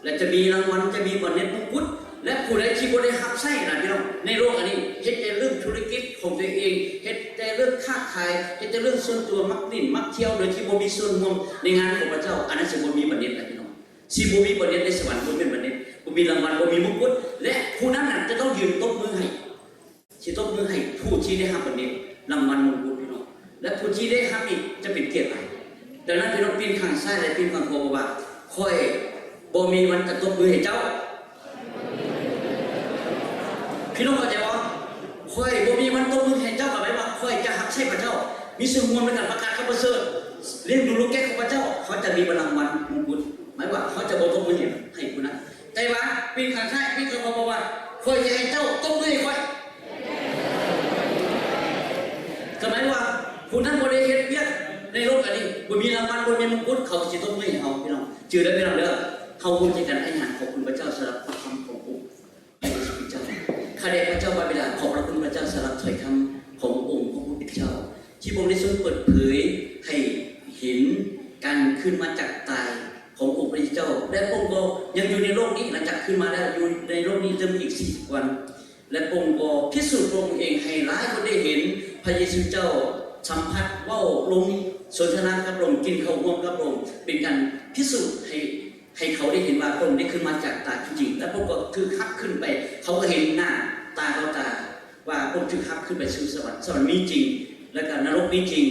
ແລະ ຈະມີລາງວັນ, ຈະມີບັນເນັດມົງກຸດ. ແລະ ຜູ້ໃດທີ່ບໍ່ໄດ້ຮັບໃຊ້ນະ ພີ່ນ້ອງ, ໃນໂລກອັນນີ້ ເຮັດແຕ່ເລື່ອງທຸລະກິດຂອງຕົວເອງ, ເຮັດແຕ່ເລື່ອງຄ້າຂາຍ, ເຮັດແຕ່ເລື່ອງສ່ວນຕົວ, ມັກຫຼິ້ນ, ມັກທ່ຽວ, ໂດຍທີ່ບໍ່ມີສ່ວນຮ່ວມໃນງານຂອງພະເຈົ້າ, ອັນນັ້ນຊິບໍ່ມີບັນເນັດນະ ພີ່ນ້ອງ. ຊິບໍ່ມີບັນເນັດໃນສະຫວັນ, ບໍ່ມີບັນເນັດ, ບໍ່ມີລາງວັນ, ບໍ່ມີມົງກຸດ. ແລະ ຜູ້ນັ້ນນະ ຈະຕ້ອງຢືນຕົບມືໃຫ້. ຊິຕົບມືໃຫ້ຜູ້ທີ່ໄດ້ຮັບບັນເນັດລາງວັນມົງກຸດ, ພີ່ນ້ອງ. ແລະ ຜູ້ທີ່ໄດ້ຮັບນີ້ຈະເປັນກຽດຫຼາຍ. ດັ່ງນັ້ນ ພີ່ນ້ອງ, ປີນຂ້າງຊ້າຍ ແລະ ປີນຂ້າງຂວາ ບອກວ່າ, ຂ້ອຍບໍ່ມີວັນຈະຕົບມືໃຫ້ເຈົ້າ. ພີ່ນ້ອງເຂົ້າໃຈບໍ່? ຂ້ອຍບໍ່ມີວັນຕົບມືໃຫ້ເຈົ້າ, ກໍແປວ່າຂ້ອຍຈະຮັບໃຊ້ພະເຈົ້າ, ມີສ່ວນຮ່ວມໃນການປະກາດຂ່າວປະເສີດ, ລ້ຽງດູລູກແກະຂອງພະເຈົ້າ. ເຂົາຈະມີບັນລັງວັນມົງກຸດ. ໝາຍວ່າເຂົາຈະບໍ່ຕົບມືໃຫ້ຜູ້ນັ້ນ. ແຕ່ວ່າປີນຂ້າງຊ້າຍ, ປີນຂ້າງຂວາ ບອກວ່າ, ຂ້ອຍຈະໃຫ້ເຈົ້າຕົບມືໃຫ້ຂ້ອຍ. ກໍໝາຍວ່າຜູ້ນັ້ນບໍ່ໄດ້ເຮັດວຽກໃນໂລກອັນນີ້, ບໍ່ມີລາງວັນ, ບໍ່ມີມົງກຸດ, ເຂົາກໍຊິຕົບມືໃຫ້ເຮົາ, ພີ່ນ້ອງ. ຈື່ເດີ ພີ່ນ້ອງເດີ, ເຮົາຮູ້ຈັກກັນ, ອະທິຖານຂອບຄຸນພະເຈົ້າສຳລັບພະຄຳຂອງພະອົງ. ພະເຢຊູຄຣິດເຈົ້າ. ຂ້າແດ່ພະເຈົ້າພະບິດາ, ຂອບພະຄຸນພະເຈົ້າສຳລັບຖ້ອຍຄຳຂອງອົງພະຜູ້ເປັນເຈົ້າ ທີ່ພະອົງໄດ້ຊົງເປີດເຜີຍໃຫ້ເຫັນການຂຶ້ນມາຈາກຕາຍຂອງອົງພະເຢຊູເຈົ້າ ແລະ ພະອົງກໍຍັງຢູ່ໃນໂລກນີ້ ຫຼັງຈາກຂຶ້ນມາແລ້ວ ຢູ່ໃນໂລກນີ້ເຖິງອີກສີ່ສິບວັນ ແລະ ພະອົງກໍພິສູດພະອົງເອງໃຫ້ຫຼາຍຄົນໄດ້ເຫັນ ພະເຢຊູເຈົ້າສຳຜັດ ເວົ້າລົມສົນທະນາກັບພະອົງ ກິນເຂົ້າຮ່ວມກັບພະອົງ ເປັນການພິສູດໃຫ້ ໃຫ້ເຂົາໄດ້ເຫັນວ່າພະອົງໄດ້ຂຶ້ນມາຈາກຕາຍຈິງໆ ແລະພະອົງກໍຖືກຮັບຂຶ້ນໄປ ເຂົາກໍເຫັນໜ້າຕາຕໍ່ຕາວ່າພະອົງຖືກຮັບຂຶ້ນໄປສູ່ສະຫວັນ ສະຫວັນມີຈິງ ແລະກໍນະລົກມີຈິງ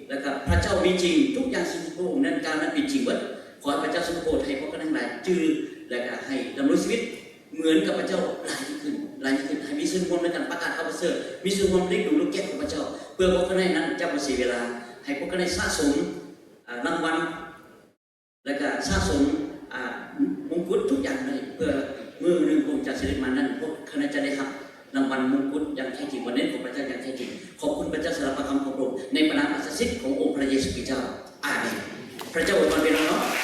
ແລະກໍພະເຈົ້າມີຈິງ ທຸກຢ່າງທີ່ພະອົງນັ້ນກ່າວນັ້ນເປັນຈິງເບິດ. ຂໍໃຫ້ພະເຈົ້າຊົງໂປດໃຫ້ພວກເຮົາທັງຫຼາຍຈື່ ແລະກໍໃຫ້ດຳລົງຊີວິດເໝືອນກັບພະເຈົ້າຫຼາຍຍິ່ງຂຶ້ນ ຫຼາຍຍິ່ງຂຶ້ນ ໃຫ້ມີສ່ວນຮ່ວມໃນການປະກາດຂ່າວປະເສີດ ມີສ່ວນຮ່ວມລ້ຽງດູລູກແກະຂອງພະເຈົ້າ ເພື່ອພວກເຮົານັ້ນຈະບໍ່ເສຍເວລາ ໃຫ້ພວກເຮົາໄດ້ສະສົມ ອ່າ ລາງວັນ ແລະກະສະສົມ ອ່າ ມົງກຸດທຸກຢ່າງໃຫ້ ເພື່ອມື້ໜຶ່ງພະອົງຈະສະເດັດມານັ້ນ ພວກເຮົາຈະໄດ້ຮັບລາງວັນມົງກຸດຢ່າງແທ້ຈິງ ວັນເນັດຂອງພະເຈົ້າຢ່າງແທ້ຈິງ. ຂອບຄຸນພະເຈົ້າສຳລັບພະຄຳຂອງພະອົງ ໃນປະນາມອັນສັກສິດຂອງອົງພະເຢຊູຄຣິສຕ໌ເຈົ້າ. ອາເມນ. ພະເຈົ້າອວຍພອນພີ່ນ້ອງເນາະ.